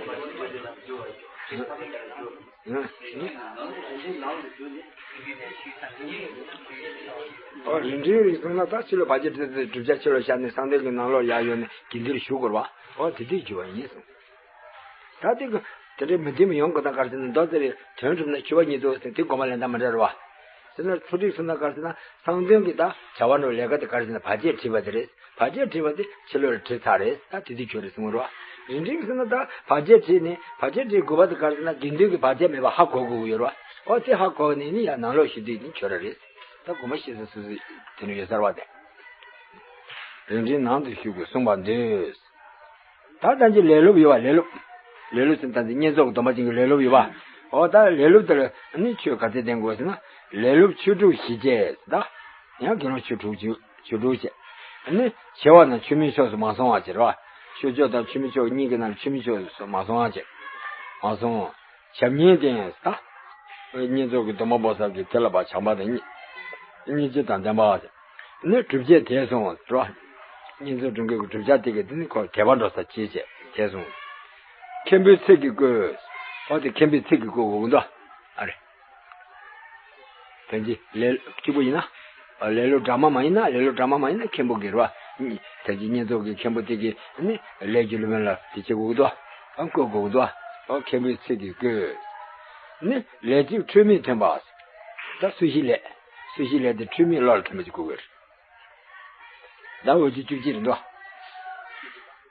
ཨོ་རིགས་འགྲེ་རིགས་གསུངས་ན་ད་ཕྱི་ལོགས་བར་ཆད་བྲིས་ཏེ་བསྒྲུབ་བྱ་ཕྱི་ལོགས་བཞག་ནས་གསང་མདུན་གྱི་ནང་ལོགས་ཡར་ཡོང་ནས་དགེ་འདུན་ལ་ཞུགས་དགོས་རེད་བ། ཨོ་དེ་དུས་གྱུར་པ་ཡིན་གསུངས། ད་དེ་གི་དེ་འདྲའི་མི་བདེ་མི་ཡོང་དགོས་ན་ག་རེ་ཟེར་ན་མདོ་རྩ་བའི་དོན་གྲུབ་ན་འཁྱུད་པ་ཉིད་དུ་ཟེར་དེ་དགོངས་པ་ལེན་སྟངས་མི་འདྲ་རེད་བ། ཟེར་ན་ཚུལ་ཁྲིམས་གསུངས་ན་ག་རེ་ཟེར་ན་གསང་མདུན་གྱི་ད་བྱ་བ་ནོར་ལས་ཀ་དེ་ག་རེ་ཟེར་ན་བར་ཆད་བྲིས་པ་དེ་རེད། བར་ཆད་བྲིས་པ་དེ་ཕྱི་ལོགས་ལ་བྲིས་ཚར་རེད། ད་དེ་དུས་གྱུར་རེད་གསུངས་རེད་བ། རིགས་འགྲེ་གསུངས་ན་ད་བར་ཆད་བྲིས་ནས་བར་ཆད་བྲིས་དགོས་པ་དེ་ག་རེ་ཟེར་ན་དགེ་འདུན་གྱི་བར་ཆད་མེད་པ་ཧ་གོ་དགོས་ཀྱི་ཡོད་རེད་བ། ཨོ་དེ་ཧ་གོ་ནས་ནི་ཡང་ནང་ལོགས་ཞུ་དུས་ནི་གྱུར་ར་རེད། ད་དགོངས་པ་བཞེས་ས་སོ་སོའི་དེ་ནི་ཡོད་ས་རེད་བ་དེ། རིགས་འགྲེ་ནང་དུ་ཞུགས་དགོས་གསུངས་པ་འདོད། ད་ལྟ་ཅི་ལས་སློབ་ཡོད་པ་ལས་སློབ། ལས་སློབ་ཟེར་ད་འདི་བསྙེན་རྫོགས་ཀྱི་སྡོམ་པ་ཅན་གྱི་ལས་སློབ་ཡོད་པ། འོ་ད་ལས་སློབ་དེར་ནི་ཆོས་ག་ཚད་ལྡན་དགོས་ཟེར་ན། ལས་སློབ་ཆོས་དྲུག་ཞི་བྱེད་ད། ཡང་དགེ་སློང་ཆོས་དྲུག་ཅིག་ཆོས་དྲུག་བྱེད། ནི་བྱེ་བ་ན་ཆོས་མིན་ཕྱོགས་སུ་མ་སོང་བ་ཅིག་རེད་བ། ཆོས་ཕྱོགས་དང་ཆོས་མིན་ཕྱོགས་གཉིས་ཀྱི་ནང་ཆོས་མིན་ཕྱོགས་སུ་མ་སོང་བ་ཅིག་མ་སོང་། བྱམས་སྙིང་ལྡན་ད། བསྙེན་རྫོགས་ཀྱི་སྡོམ་པ་པོ་ཟབ་ཀྱི་དེ་ལ་བ་བྱམས་པ་དང་སྙིང་རྗེ་དང་ལྡན་པ། ནི་སྒྲུབ་བྱེད་དེ་སོང་བ་རོ། བསྙེན་རྫོགས་སྒྲུབ་མཁན་གྱི་བསྒྲུབ་བྱ་དེ་གི་དེ་ནི་ཁོ་དད་པ་འགྲོ་ས་ཅི་བྱེད་དེ་སོང་། མཁན་པོའི་ཚིག་གིས་བསྐུལ། འོ་དེ་མཁན་པོའི་ཚིག་གིས་བསྐུལ་དགོས་ཀྱི་འདུག་ཨ་རེ། ད་ཅི་ལེ་གཅིག་པུ་ཡིན་ན། ལེ་ལོ་འདྲ་མ་མ་ཡིན་ན་ལེ་ལོ་འདྲ་མ་མ་ཡིན་ན་མཁན་པོ་གིས་རོ། ད་ཅི་བསྙེན་རྫོགས་ཀྱི་མཁན་པོ་དེ་གིས་ནི་ལས་ཀྱི་སློབ་དཔོན་ལ་དེ་བྱེད་དགོས་ཀྱི་འདུག་ཨ་བསྐུལ་དགོས་ཀྱི་འདུག་ཨ་མཁན་པོའི་ཚིག་གིས་བསྐུལ། ནི་ལས་ཚིག་འཁྲུལ་མེད་ཐོན་པ། ད་སུ་ཞིག་ལས། སུ་ཞིག་ལས་དེ་འཁྲུལ་མེད་བློ་ལ་ཐོན་པ་ཅིག་དགོས་ཀྱི་རེད། ད་འོ་ཅི་བཅུ་གཅིག་རེད་འདུག་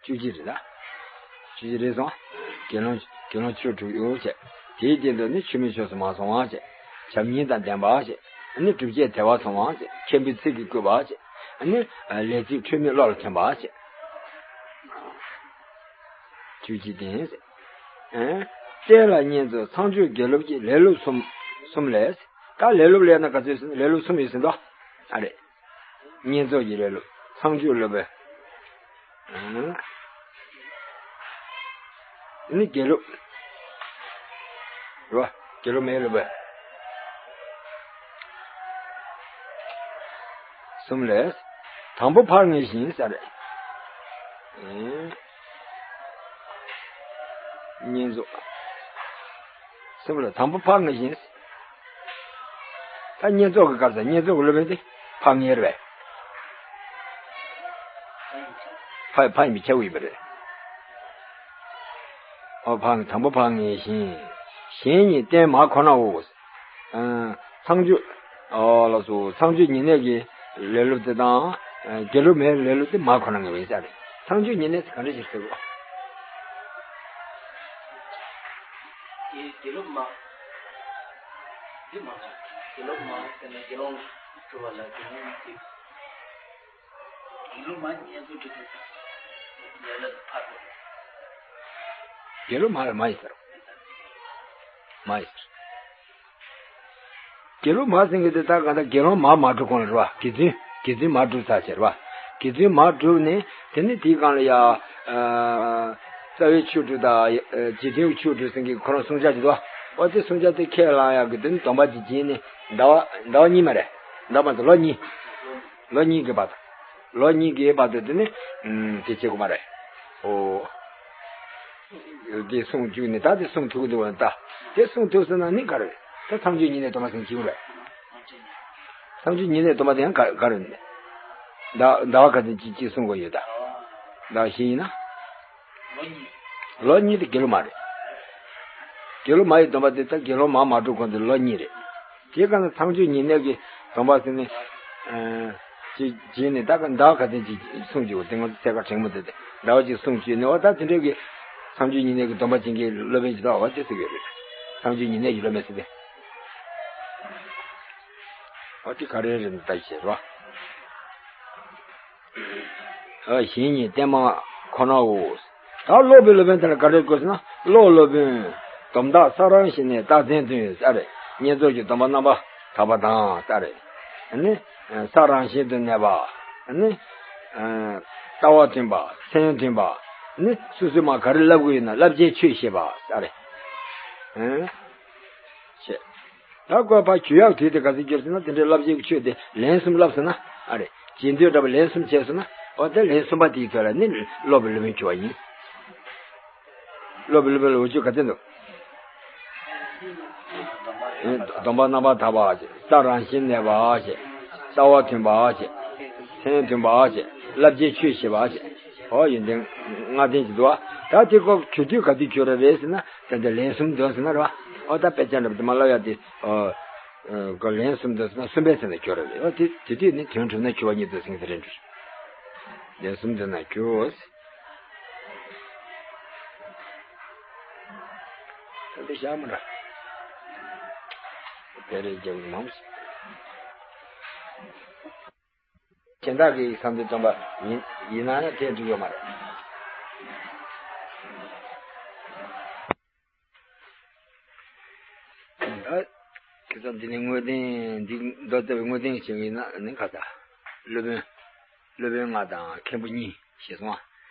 བཅུ་གཅིག་རེད་ད། བཅུ་གཅིག་རེད་སོང་། དགེ་སློང་དགེ་སློང་ཆོས་དྲུག་ཡོད་བྱས། དེའི་སྟེང་དུ་ནི་ཆོས་མིན་ཕྱོགས་སུ་མ་སོང་བ་བྱས། བྱམས་སྙིང་དང་ལྡན་པ་བྱས། ནི་སྒྲུབ་བྱེད་དད་པ་སོང་བ་བྱས། མཁན་པོའི་ཚིག་གིས་བསྐུལ་བ་བྱས། ནི་ལས་ཚིག་འཁྲུལ་མེད་བློ་ལ་ཐོན་པ་བྱས། བཅུ་གཅིག་སྟེང་། ཨེ། རྟེན་ལ་བསྙེན་རྫོགས་ཚངས་སྤྱོད་དགེ་སློབ་ཀྱི་ལས་སློབ་གསུམ་གསུམ་ལས། ད་ལས་སློབ་ལས་ན་ག་ཚོད་ཟིན་ལས་སློབ་གསུམ་ཡོད་ཟིན་ཏོ། ཨ་རེ། བསྙེན་རྫོགས་ཀྱི་ལས་སློབ་ཚངས་སྤྱོད་སློབ་དཔོན། ཨ་ནི་དགེ་སློབ། རོ། དགེ་སློབ་མའི་སློབ་དཔོན། གསུམ་ལས། དང་པོ་ཕར་ངེས་བཞིན་ཟེར། ཨེ། བསྙེན་རྫོགས། གསུམ་ལ་དང་པོ་ཕར་ངེས་བཞིན། ད་བསྙེན་རྫོགས་ཀྱི་སྐབས་སུ་བསྙེན་རྫོགས་ཀྱི་སློབ་དཔོན་དེ་ཕར་ངེས་རེད་པས། ཕ་ཕ་ཡིན་པས་ཁྱབ་ཡོད་པ་རེད། ཨོ་ཕར་དང་པོ་ཕར་ངེས་བཞིན། གཞན་ཉིད་རྟེན་མ་ཁོ་ནའོ། ཚངས་སྤྱོད། ཨོ་ལགས་སོ། ཚངས་སྤྱོད་ཉེ་གནས་ཀྱི་ལས་སློབ་དེ་དང་། དགེ་སློབ་མའི་ལས་སློབ་དེ་མ་ཁོ་ན་ངེས་པ་ཡིན་ས་རེད། ཚངས་སྤྱོད་ཉེ་གནས་དེ་ག་འདྲ་ཞིག་ཟེར་དགོས། དེ་དགེ་སློབ་མ། འདི་མ་ཁོ་ན་དགེ་སློབ་མ་ཟེར་ན་དགེ་སློང་སྒྲུབ་པ་ལ་དགེ་སློང་དེ། དགེ་སློང་མ་བསྙེན་རྫོགས་སྒྲུབ་པའི་ལས་ལ་ཕར་འགྲོ། དགེ་སློང་མ་ལ་མ་ཡིན་ཟེར། མ་ཡིན་ཟེར། དགེ་སློང་མ་ཟེར་མཁན་དེ་ད་ག་ད་དགེ་སློང་མ་མ་གྲུབ་གོང་ལ་རེད་པ། དགེ་འདུན་དགེ་འདུན་མ་གྲུབ་ཚར་བྱས་རེད་པ། དགེ་འདུན་མ་གྲུབ་ནས་དེ་ནས་དེའི་སྒང་ལ་ཡ། རྩ་བའི་ཆོས་དྲུག་དང་། རྗེས་མཐུན་ཆོས་དྲུག་ཟེར་མཁན་ཁོ་རང་བསྲུང་བྱ་ཅིག་འདུག་པ། འོ་དེ་བསྲུང་བྱ་དེ་ཁས་བླངས་ཡག་གི་དོན་སྡོམ་པ་ཅིག་བྱས་ནས་ཟླ་བ་ཟླ་བ་གཉིས་མ་རེད། ཟླ་བ་མ་ཟད་ལོ་གཉིས། ལོ་གཉིས་ཀྱི་བར་དུ། ལོ་གཉིས་ཀྱི་བར་དུ་དེ་ནི། ཨུམ། དེ་བྱེད་དགོས་མ་རེད། ཨོ། དེ་བསྲུང་བཅུག་ནས་ད་དེ་བསྲུང་ཐུབ་ཀྱི་འདུག་པ་ད། དེ་བསྲུང་ཐུབ་སོང་ན་ནི་ག་རེ་རེད། ད་ཚངས་སྤྱོད་ཉེ་གནས་སྡོམ་པ་ཟེར་གྱི་རེད། ཚངས་སྤྱོད་ཉེ་གནས་སྡོམ་པ་དེ་ཡང་ག་ག་རེ་རེད། ཟླ་ཟླ་བ་ག་ཚོད་ཅིག་ཅིག་བསྲུང་དགོས་ཡོད་ད། ཟླ་བ་བཞི་ཡིན་ན། ལོ་གཉིས་དེ་དགེ་སློང་མ་རེད། དགེ་སློང་མ་ཡི་སྡོམ་པ་དེ་ད་དགེ་སློང་མ་མ་གྲུབ་གོང་དུ་ལོ་གཉིས་རེད། དེའི་སྒང་ལ་ཚངས་སྤྱོད་ཉེ་གནས་ཀྱི་སྡོམ་པ་ཟེར་ནས། ཨ། ཅིག་བྱས་ནས་ད་ག་ཟླ་བ་ག་ཚོད་ཅིག་བསྲུང་བཅུག་དེ་ང་ཚོ་ཚད་བཀག་གྲེང་མོ་དེ་དེ་ཟླ་བ་གཅིག་བསྲུང་བཅུག་ནས་འོ་ད་དེ་འདྲའི་གི་ཚངས་སྤྱོད་ཉེ་གནས་ཀྱི་སྡོམ་པ་ཅན་གྱི་སློབ་དཔོན་ཅིག་ད་འོ་དེ་ཟེར་གྱི་ཡོད་རེད། ཚངས་སྤྱོད་ཉེ་གནས་ཀྱི་སློབ་དཔོན་ཟེར་ཏེ། འོ་དེ་ག་རེ་རེད་ད་ཞེས་རོ། གཞན་ཉིད་བརྟན་མ་ཁོ་ནའོ། ད་སློབ་པའི་སློབ་དཔོན་དེ་ལ་ག་རེ་དགོས་ཟེར་ན། སློབ་སློབ་དཔོན། སྡོམ་དག་ས་རང་བཞིན་གནས་རྟགས་མཚན་དུ་ས་རེད། བསྙེན་རྫོགས་ཀྱི་སྡོམ་པ་རྣམ་པར་དག་པ་དང་ས་རེད། ནི། ས་རང་བཞིན་དུ་གནས་པ། ནི། ལྟ་བ་མཐུན་པ། མཚན་མཐུན་པ། ནི་སོ་སོས་མ་ག་རེ་བསླབ་དགོས་ཡོད་ན་བསླབ་བྱའི་ཆོས་ཤེས་པ་ས་རེད། ཞེས། ད་བཀོད་པ་གུ་ཡངས་དུས་དེ་ག་ཚོད་གྱུར་ཟེར་ན་དེ་འདྲའི་བསླབ་བྱའི་ཆོས་དེ་ལན་གསུམ་བསླབས་ཟེར་ན་ཨ་རེ། རྗེས་ཟློས་འདྲ་བ་ལན་གསུམ་བྱས་ཟེར་ན་འོ་དེ་ལན་གསུམ་པ་དེའི་ཐོག་ལ་ནི་སློབ་པའི་སློབ་དཔོན་གྱུར་པ་ཡིན། སློབ་པའི་སློབ་དཔོན་ལ་འོ་ཆོས་ག་ཚོད་འདུག་སྡོམ་པ་རྣམ་པར་དག་པ་ཞེས། ས་རང་བཞིན་གནས་པ་ཞེས། ལྟ་བ་མཐུན་པ་ཞེས། མཚན་མཐུན་པ་ཞེས། བསླབ་བྱའི་ཆོས་ཤེས་པ་ཞེས། འོ་ཡོན་ཏན་ལྔ་ལྡན་ཞིག་འདུག་བ། ད་དེ་ཀོ་གྱུར་དུས་ག་དུས་གྱུར་ར་རེད་ཟེར་ན། ད་ལྟ་ལན་གསུམ་འདོན་ཟེར་ན་རེད་བ། ཨོ་ད་དཔེ་ཆ་འདྲ་པོ་དེ་མ་ལབ་ཡ་དེ། ཨོ། ཨོ་ལན་གསུམ་འདོན་ཟེར་ན་གསུམ་པའི་ཚེ་ན་གྱུར་ར་རེད། ཨོ་དེ་དེ་དུས་ནི་དོན་གྲུབ་ན་གྱུར་པ་ཉིད་དུ་ཟིན་ཟེར་རེད་འདུག་ལན་གསུམ་འདོན་ན་གྱུར། ད་དེ་བཞག་མ་ར། དེ་རེད་རྒྱབ་མང་། གཞན་དག་གི་བསམ་གཏན་སྟོན་པ་ཡིན་ཡིན་ན་ཡང་དེ་འགྲིག་ཡོད་མ་རེད། ད་ཁྱེད་ཚོ་འདི་ནས་དངོས་བསྟན་འདི་མདོ་རྩ་བའི་དངོས་བསྟན་ཞིག་ཡིན་ན་ནི་ཁ་ཚ། སློབ་དཔོན། སློབ་དཔོན་ལྔ་དང་མཁན་པོ་གཉིས་ཞེས་གསུངས་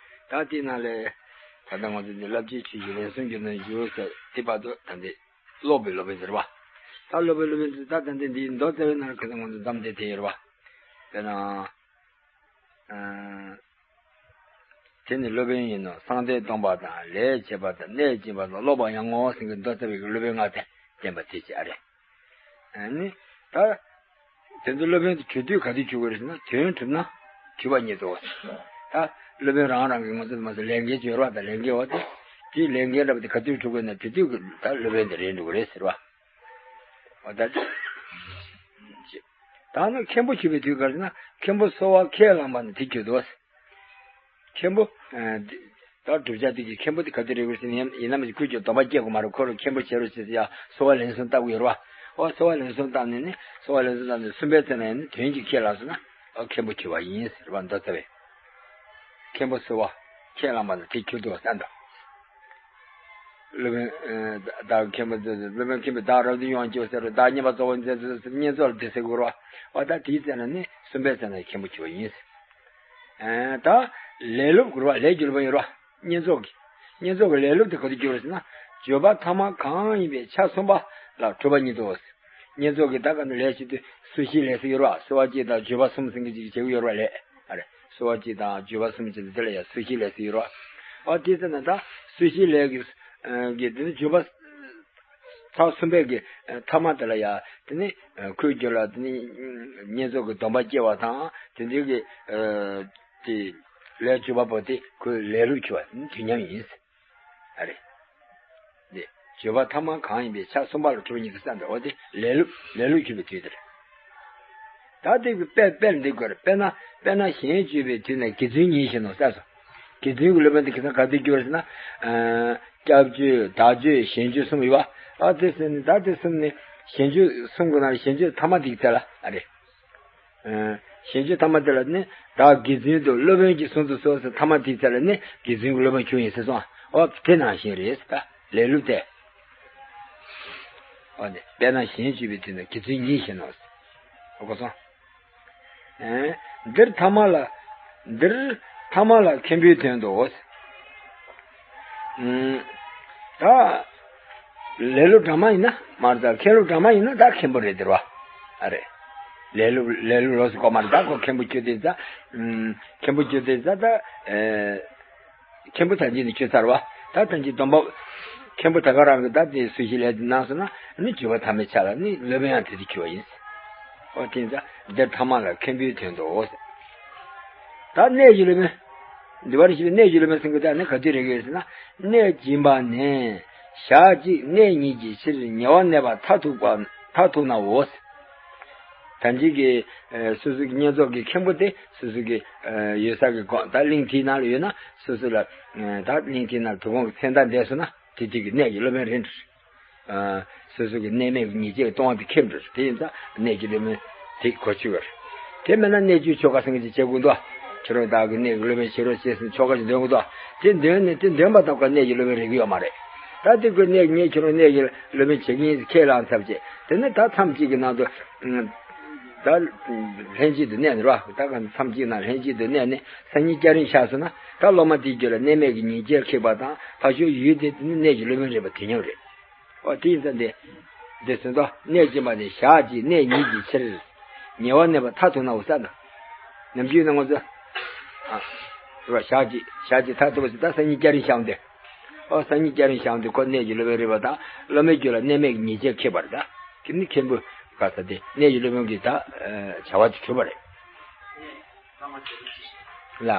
པ། ད་དེ་ནང་ལས་ད་ལྟ་ང་ཚོ་འདི་བསླབ་བྱའི་ཆོས་ཀྱི་ལན་གསུམ་གྱི་ནང་བཞུགས་ཟེར་དེ་བར་དུ་ད་འདི་སློབ་པའི་སློབ་དཔོན་ཟེར་བ། ད་སློབ་པའི་སློབ་དཔོན་ཟེར་ད་ད་འདི་འདིའི་མདོ་རྩ་བའི་ནང་ཁ་ཚ་ང་ཚོ་གདམས་དེ་དེ་ཡོད་རེད་བ། དཔེར་ན། ཨ། དེ་ནི་སློབ་དཔོན་ཡིན་ནོ། གསང་བདེ་སྟོང་པ་དང་། ལས་བྱེད་པ་དང་། གནས་སྦྱིན་པ་དང་། ཀློག་པ་ཡང་ངོ་། ཟེར་གྱི་མདོ་རྩ་བའི་སློབ་དཔོན་ལྔ་དེ་བསྟན་པ་དེ་ཅི་ཨ་རེད། ཨ་ནི། ད། དེ་ཚོ་སློབ་དཔོན་དུ་གྱུར་དུས་ག་དུས་གྱུར་དགོས་རེད་ཟེར་ན། དོན་གྲུབ་ན་གྱུར་པ་ཉིད་དོ། ད་སློབ་དཔོན་རང་རང་གི་ངོ་ཚ་མ་ཚ་ལས་འགན་སྦྱོར་བ་དང་ལས་འགན་འོ་དེ། དེའི་ལས་འགན་འདྲ་པོ་དེ་ག་དུས་གྲུབ་དགོས་ན་དེ་དུས་ཀྱི་ད་སློབ་དཔོན་དེ་རེད་འགྲོ་གི་རེད་ཟེར་བ། འོ་ད། ད་ནི་མཁན་པོ་གྱུར་པའི་དུས་ག་རེད་ཟེར་ན། མཁན་པོ་གསོལ་བ་ཁས་བླངས་པ་ནི་དེ་གྱུར་དོ། མཁན་པོ། ཨ། ད་བསྒྲུབ་བྱ་དེ་གི་མཁན་པོ་དེ་ག་དུས་རེད་དགོས་ཟེར་ན། ཡིན་ན་མ་ཞིག་ཁོས་ཀྱང་སྡོམ་པ་སྐྱེ་དགོས་མ་རེད། ཁོ་རང་མཁན་པོ་བྱེད་རོགས་བྱེད་ཟེར་ཡ་གསོལ་བ་ལན་གསུམ་བཏབ་དགོས་རེད་བ། ཨོ་གསོལ་བ་ལན་གསུམ་བཏབ་ནས་ནི། གསོལ་བ་ལན་གསུམ་བཏབ་ནས་གསུམ་པའི་ཚེ་ན་ཡང་ནི་དོན་གྱིས་ཁས་བླངས་སོང་ན། ཨོ་མཁན་པོ་གྱུར་པ་ཡིན་ཟེར་བ་མདོ་རྩ་བས། མཁན་པོ་གསོལ་བ་ཁས་བླངས་པ་ན་དེ་གྱུར་དོ་བསམ་དང་། སློབ་དཔོན། ཨ། བདག་མཁན་པོ། སློབ་དཔོན་མཁན་པོས་བདག་རབ་ཏུ་ཡོངས་སྐྱོབ་ཟེར་རོ། བདག་བསྙེན་པར་རྫོགས་པར་མཛད་ཟེར་བསྙེན་རྫོགས་ལ་དེ་ཟེར་དགོས་རོ། ཨོ་ད་དེའི་ཚེ་ན་ནི་གསུམ་པའི་ཚེ་ན་མཁན་པོ་གྱུར་པ་ཡིན། ཨ། ད་ལས་ལུགས་དགོས་རོ། ལས་ཀྱི་སློབ་དཔོན་ཡིན་རོ། བསྙེན་རྫོགས་ཀྱི། བསྙེན་རྫོགས་ཀྱི་ལས་ལུགས་དེ་ག་དུས་གྱུར་ཟེར་ན། བརྗོད་པ་ཐ་མ་གང་ཡིན་པའི་ཆ་གསུམ་པ་ལ་གྲུབ་པ་ཉིད་དོ། བསྙེན་རྫོགས་ཀྱི་ད་ག་ནི་ལས་བྱེད་དུས་སུ་ཞིག་ལས་སུ་ཡོད་རོ། གསོལ་བ་གཅིག་དང་བརྗོད་པ་གསུམ་ཟེར་གྱི་ཅིག་བྱེད་ཀྱི་ཡོད་རོ་ལས། ཨ་རེ། གསོལ་བ་གཅིག་དང་བརྗོད་པ་གསུམ་བྱེད་དུས་དེ་ལ་ཡང་སུ་ཞིག་ལས་སུ་ཡོད་རོ། ཨ་དེ་ཚེ་ན་ད་སུ་ཞིག་ལས་ཀྱི། ཨ། གི་དེ་ནི་བརྗོད་པ། ཚར་གསུམ་པའི་གི། ཨ། ཐ་མ་དེ་ལ་ཡ། དེ་ནི། ཨ། ཁོའི་རྒྱུད་ལ་དེ་ནི། ཨ། བསྙེན་རྫོགས་ཀྱི་སྡོམ་པ་སྐྱེ་བ་དང་དེ་འདྲའི་གི། ཨ། དེ་ལས་བྱེད་པ་པོ་དེ་ཁོའི་ལས་ལུགས་གྱུར་པ་དེ་ནི་དུས་མཉམ་ཡིན། ཨ་རེ། དེ་བརྗོད་པ་ཐ་མ་གང་ཡིན་པའི་ཆ་གསུམ་པ་ལ་གྲུབ་པ་ཉིད་དོ་བསམ་པའི། འོ་དེ་ལས་ལུགས། ལས་ལུགས་གྱུར་པའི་དུས་དེར། ད་དེ་གི་དཔེ། དཔེར་འདི་དགོས་རེད། དཔེར་ན། དཔེར་ན་གཞན་སྤྱོད་པའི་དུས་ན་དགེ་བཙུན་ཉིད་བཞིན་ནོ་ཟེར་སོ། དགེ་བཙུན་གྱི་སློབ་དཔོན་དེ་ག་ས་ག་དུས་གྱུར་ཟེར་ན། ཨ། སྐྱབས་བཅོལ། བདག་སྤྱོད། གཞན་སྤྱོད་གསུམ་ཡོད་པ། ཨ་དེ་ཟེར་ནས་ད་དེ་གསུམ་ནས་གཞན་སྤྱོད་གསུམ་གྱི་ནང་གཞན་སྤྱོད་ཐ་མ་དེའི་ཚེ་ལ། ཨ་རེ། ཨ། གཞན་སྤྱོད་ཐ་མ་དེ་ལ་ནི། བདག་དགེ་བཙུན་དུ་སློབ་དཔོན་གྱིས་གསུངས་སུ་གསོལ་ཟེར་ཐ་མ་དེའི་ཚེ་ལ་ནི་དགེ་བཙུན་གྱི་སློབ་དཔོན་གྱུར་ཡིན་ཟེར་སོང་། ཨོ་དེ་ནང་བཞིན་རེད་ཟེར། ད་ལས་ལུགས་དེ། ཨོ་ནི་དཔེར་ན་གཞན་སྤྱོད་པའི་དུས་ན་དགེ་བཙུན་ཉིད་བཞིན་ནོ། ཨོ་གོ་སོང་། ཨེ། འདིར་ཐ་མ་ལ། འདིར་ཐ་མ་ལ་མཁན་པོའི་དོན་དུ། ཨུམ། ད་ལས་སློབ་འདྲ་མ་ཡིན་ན་མ་རེད། ད་མཁན་སློབ་འདྲ་མ་ཡིན་ན་ད་མཁན་པོ་རེད་འདིར་བ། ཨ་རེད། ལས་སློབ། ལས་སློབ་ལོགས་སུ་གོ་མ་རེད། ད་ཁོ་མཁན་པོ་གྱུར་དེ་ཙ། ཨུམ། མཁན་པོ་གྱུར་དེ་ཙ་ད། ཨེ། མཁན་པོ་ཐམས་ཅད་ནི་གྱུར་ཚར་བ། ད་ཐམས་ཅད་སྡོམ་པ། མཁན་པོ་ད་ག་རང་གི་ད་དེ་སུ་ཞིག་ལས་དེ་གནང་སོང་ན་ནི་གྱུར་པ་ཐ་མའི་ཆ་ལ་ནི་སློབ་དཔོན་ཡང་དེ་དུས་གྱུར་པ་ཡིན། ཨོ་དེ་ཡིན་ཙང་འདིར་ཐ་མ་ལ་མཁན་པོའི་དོན་དུ། ད་གནས་ཀྱི་སློབ་དཔོན། འདི་བར་ཞིག་གནས་ཀྱི་སློབ་དཔོན་ཟེར་གྱི་ད་ནི་ག་དུས་རེད་གི་ཟེར་ན། གནས་སྦྱིན་པ་ནས་ཞག་གཅིག་གནས་གཉིས་ཀྱི་ཕྱིར་ཉེ་བར་གནས་པ་མཐར་ཐུག་པ། མཐར་ཐུག་ནའོ། ད་ཅིག་གི། ཨ། སོ་སོ་གི་བསྙེན་རྫོགས་ཀྱི་མཁན་པོ་དེ་སོ་སོ་གི། ཨ། ཡོད་ས་གི་གོང་ད་གླིང་དེའི་ནང་ལ་ཡོད་ན་སོ་སོ་ལ། ཨ། ད་གླིང་དེའི་ནང་དུ་གོང་གི་མཚན་རྟགས་འདས་སོང་ན་དེ་དུས་ཀྱི་གནས་ཀྱི་སློབ་དཔོན་རེད། ཨ། སོ་སོ་གི་གནས་མལ་གྱི་ཉེས་བྱས་གཏོང་བ་དེ་ཁེབས་འགྲོ། དེ་ཡིན་ཙང་གནས་ཀྱི་སློབ་དཔོན་དེ་གོ་ཆོད་པ་རེད། དེ་མིན་ན་གནས་གཅོད་ཆོ་ག་ཟེར་མཁན་ཅིག་བྱེད་དགོས་འདུག་ཁྱོད་རང་བདག་གི་གནས་ཀྱི་སློབ་དཔོན་བྱེད་རོགས་བྱེད་ཟེར་ཆོ་ག་ཅིག་འདོན་དགོས་འདུག་དེ་འདོན་ནས་དེ་འདོན་པ་ལྟར་གནས་ཀྱི་སློབ་དཔོན་རེག་གི་ཡོད་མ་རེད། ད་དེ་ཁོས་གནས་ངས་ཁྱོད་རང་གནས་ཀྱི་སློབ་དཔོན་བྱེད་ཀྱི་ཡིན་ཟེར་ཁས་བླངས་ཚར་བྱས། དེ་ནས་ད་མཚམས་གཅིག་གི་ནང་དུ། ད་ལྷན་ཅིག་ཏུ་གནས་ནས་རོ། ད་ག་མཚམས་གཅིག་ནང་ལྷན་ཅིག་ཏུ་གནས་ནས་སང་ཉིན་སྐྱ་རེངས་ཤར་སོང་ན་ད་སློབ་མ་དེའི་རྒྱུད་ལ་གནས་མལ་གྱི་ཉེས་བྱས་ཁེགས་པ་དང་ཕར་ཕྱོགས་ཡུལ་དེ་དེ་ནི་གནས་ཀྱི་སློབ་དཔོན་རེད་པ་དེ་སྙམ་རེད། ཨོ་དེ་ཡིན་ཙང་དེ། དེ་ཚོ་ད་གནས་སྦྱིན་པ་ནས་ཞག་གཅིག་གནས་གཉིས་ཀྱི་ཕྱིར། ཉེ་བར་གནས་པ་མཐར་ཐུག་ནའོ་ཟེར་ན། ནམ་རྒྱུན་ན་ང་ཚོ། ཨ། རེད་པ། ཞག་གཅིག་ཞག་གཅིག་མཐར་ཐུག་པ་ཟེར་ད་སང་ཉིན་སྐྱ་རེངས་ཤར་འོང་དེ། ཨོ་སང་ཉིན་སྐྱ་རེངས་ཤར་འོང་དེ་ཁོ་གནས་ཀྱི་སློབ་དཔོན་རེད་པ་དང་སློབ་མའི་རྒྱུད་ལ་གནས་མལ་གྱི་ཉེས་བྱས་ཁེགས་པ་རེད་ད། ཁྱེད་ནི་མཁན་པོ་ག་ས་དེ་གནས་ཀྱི་སློབ་དཔོན་གྱི་ད། བྱ་བ་དེ་གྲུབ་པ་རེད། ལ།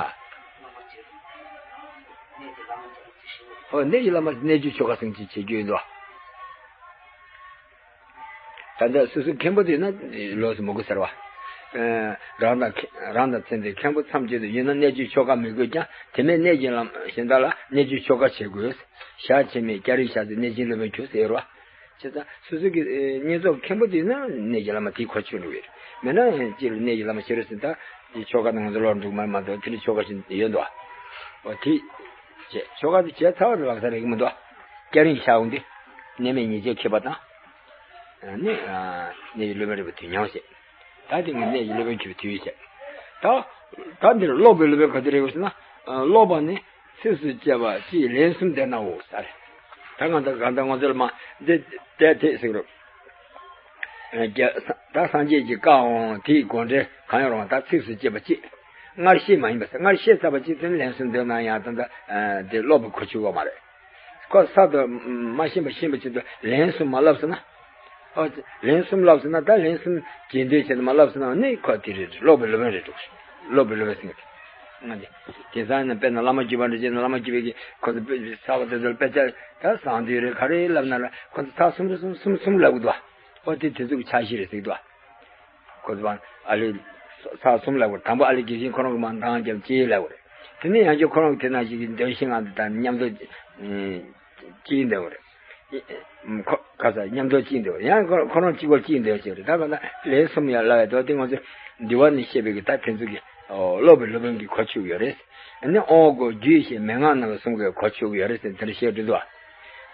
ཨོ་གནས་ཀྱི་བླ་མ་གནས་གཅོད་ཆོ་ག་ཟེར་མཁན་ཅིག་བྱེད་རྒྱུ་ཡིན་དོ། ད་ལྟ་སོ་སོའི་མཁན་པོ་དེ་ན་ལོགས་སུ་མི་དགོས་ཟེར་བ། ཨ། རང་དང་རང་དང་མཚན་ལྡན་མཁན་པོ་མཚམས་གཅིག་ཏུ་ཡོད་ན་གནས་གཅོད་ཆོ་ག་མི་དགོས་ཀྱང་དེ་མིན་གནས་ཀྱི་བླ་མ་གཞན་དག་ལ་གནས་གཅོད་ཆོ་ག་བྱེད་དགོས། ཞག་ཕྱེད་མའི་སྐྱ་རེངས་ཤར་ཚེ་གནས་ཆེན་སློབ་དཔོན་གྱུར་ཟེར་བ། བྱས་ཙང་སོ་སོ་གི་བསྙེན་རྫོགས་མཁན་པོ་དེ་ན་གནས་ཀྱི་བླ་མ་དེ་གོ་ཆོད་འགྲོ་གི་རེད། མེད་ན་གཅིག་ལ་གནས་ཀྱི་བླ་མ་བྱེད་རོགས་ཟེར་ད་དེ་ཆོ་ག་ནང་ཚོ་ལོག་འདུག་མ་མ་གཏོགས་དེ་འདྲ་ཆོ་ག་ཞིག་ཡོད་འདུག་ཨོ་དེ་བྱས་ཆོ་ག་དེ་བྱས་ཚར་བ་དེ་ལག་ས་རེག་གི་མི་འདུག་སྐྱ་རེངས་ཤར་འོང་དུས་གནས་མལ་ཉེས་བྱས་ཁེགས་པ་དང་། ནི། ཨ། གནས་ཀྱི་སློབ་དཔོན་རེད་པ་དུས་མཉམ་བྱས། ད་དེ་ངས་གནས་ཀྱི་སློབ་དཔོན་གྱུར་པའི་དུས་བྱས། ད། ད་འདིར་ཀློག་པའི་སློབ་དཔོན་ག་དུས་རེད་ཟེར་ན། ཨ། ཀློག་པ་ནི་ཚིགས་སུ་བཅད་པ་གཅིག་ལན་གསུམ་བཟླས་ནའོ་ཟེར། ད་གང་ལྟར་གང་ལྟར་ང་ཚོར་མ་འདི་བཟླས་དེ་ཟེར་རོ། རྒྱ་ད་སངས་རྒྱས་ཀྱི་བཀའ་འོང་དེའི་དགོངས་འགྲེལ་གང་ཡང་རུང་ད་ཚིགས་སུ་བཅད་པ་གཅིག་སྔར་བཤད་མ་ཡིན་པ་སྔར་བཤད་ཚར་བ་གཅིག་དེ་ལན་གསུམ་འདོན་ན་ཡང་ད་ལྟ་དེ་ཀློག་པའི་གོ་ཆོད་པ་མ་རེད། ཁོ་གསར་དུ་མ་ཤེས་པ་ཤེས་པ་ཆེད་དུ་ལན་གསུམ་མ་ལབ་སོང་ན། ཨོ། ལན་གསུམ་ལབ་སོང་ན་ད་ལན་གསུམ་རྗེས་ཟློས་བྱས་ནས་མ་ལབ་སོང་ན་ནི་ཁོ་དེ་རེད། ཀློག་པའི་སློབ་དཔོན་རེད་འགྲོ། ཀློག་པའི་སློབ་དཔོན་ཟེར་མཁན་དེ། ང་དེ་དེང་སང་ནི་དཔེར་ན་བླ་མ་བརྒྱུད་པ་འདྲ་བྱས་ན་བླ་མ་བརྒྱུད་པའི་གི་ཁོ་ཚོ་དཔེ་ཚར་བ་དེ་ཚོར་དཔེ་ཆ་ད་བཟང་དུས་རེད་ག་རེ་ལབ་ན་ལ་ཁོ་ཚོ་ཚར་གསུམ་རེ་གསུམ་གསུམ་གསུམ་ལབ་གི་འདུག་ཨོ་དེ་དེ་ཚོ་གི་ཆ་ཤས་རེད་ཟེར་གི་འདུག་ཁོ་ཚོ་ཨ་ལེ། ཚར་གསུམ་ལབ་དགོས། དང་པོ་ཨ་ལེ་དགེ་བཤེས་ཁོ་རང་གི་མ་འདང་རྒྱབ་ཅེས་ལབ་དགོས་རེད། དེ་ནས་ཡང་བསྐྱར་ཁོ་རང་གི་དེ་ནང་བཞིན་གྱི་འདོན་ཤེས་ངང་དུ་དང་མཉམ་དུ་ཅེས་འདོན་དགོས་རེད། ཁོ་ཁ་ས་མཉམ་དུ་ཅེས་འདོན་དགོས་རེད། ཡང་ཁོ་ཁོ་རང་གཅིག་པོར་ཅེས་འདོན་ཤེས་རེད། ད་ག་ན་ལན་གསུམ་ཡང་ལབ་ཡ་དོ་དེ་ང་ཚོ་འདུལ་བ་ནས་བཤད་པའི་གི་ད་དེ་ཚོ་གི་ཀློག་པའི་སློབ་དཔོན་གྱི་གོ་ཆོད་ཡོད་རེད། ཨ་ནི་དབང་བསྒོར་རྒྱུད་བཤད་མན་ངག་རྣམས་གསུམ་གྱི་གོ་ཆོད་ཡོད་རེད་ཟེར་དེ་འདྲ་བཤད་འདུག་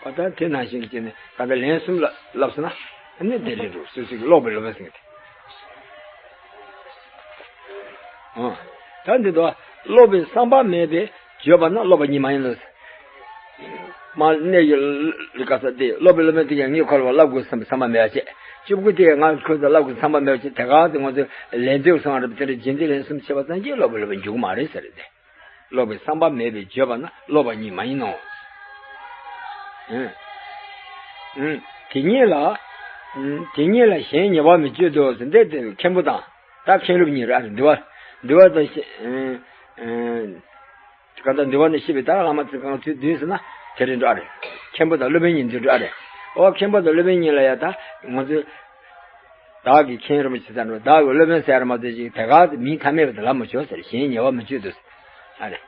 ཨ། ད་དེ་ནང་བཞིན་གྱི་ནི་ད་ལྟ་ལན་གསུམ་ལ་ལབ་སོང་ན་ནི་དེ་རེད་འགྲོ། སོ་སོའི་ཀློག་པའི་སློབ་དཔོན་ཟེར་མཁན་དེ། ཨ། ད་འདི་དོ་ཀློག་པའི་བསམ་པ་མེད་པས་བརྗོད་པ་ན་ཀློག་པ་ཉིད་མ་ཡིན་ནོ། མ་གནས་ཀྱི་ལ་ག་ས་དེ་ཀློག་པའི་སློབ་དཔོན་དེ་ཡང་ངས་ཁོ་ལ་ལབ་དགོས་བསམ་པའི་བསམ་པ་མེད་པ་བྱས། གཅིག་པུ་དེ་ཡང་ང་ཁོ་ཚོ་ལབ་དགོས་བསམ་པ་མེད་པ་བྱས། དེ་ག་ཚོད་ང་ཚོས་ལན་འདེབས་སོང་བ་རེད་པ། དེ་འདྲ་རྗེས་འདེབས་ལན་གསུམ་བྱས་པ་ཙམ་གྱིས་ཀློག་པའི་སློབ་དཔོན་འཇུག་གི་མ་རེད་ཟེར་རེད་དེ། ཀློག་པའི་བསམ་པ་མེད་པས་བརྗོད་པ་ན་ཀློག་པ་ཉིད་མ་ཡིན་ནོ། ཨུ། ཨུ། དེ་ཉིད་ལ། ཨུ། དེ་ཉིད་ལ་གཞན་ཉེ་བར་མི་སྤྱོད་དོ་ཟེར་འདི་དེ་མཁན་པོ་དང་ད་མཁན་སློབ་གཉིས་རེད། འདུལ་བ། འདུལ་བ་དང་ཤེས། ཨུ། ཨུ། གང་ལྟར་འདུལ་བ་ནས་བཤད་པའི་ད་བླ་མ་ཚིག་རྐང་ཚུལ་བདུན་ཟེར་ན་དེ་རེད་འགྲོ་ཨ་རེད། མཁན་པོ་དང་སློབ་དཔོན་གཉིས་འདུལ་འགྲོ་ཨ་རེད། ཨོ་མཁན་པོ་དང་སློབ་དཔོན་གཉིས་ལ་ཡ་ད་ང་ཚོས། བདག་གིས་མཁན་རིན་པོ་ཆེ་ཟེར་ནས་བདག་གི་སློབ་དཔོན་ཟེར་མ་ཚད་ཅིག་དེ་ག་ཚོད་མིང་ཐ་མལ་པ་དེ་ལབ་མི་ཆོག་ཟེར། གཞན་ཉེ་བར་མི་སྤྱོད་དོ་ཟེར། ཨ་རེ།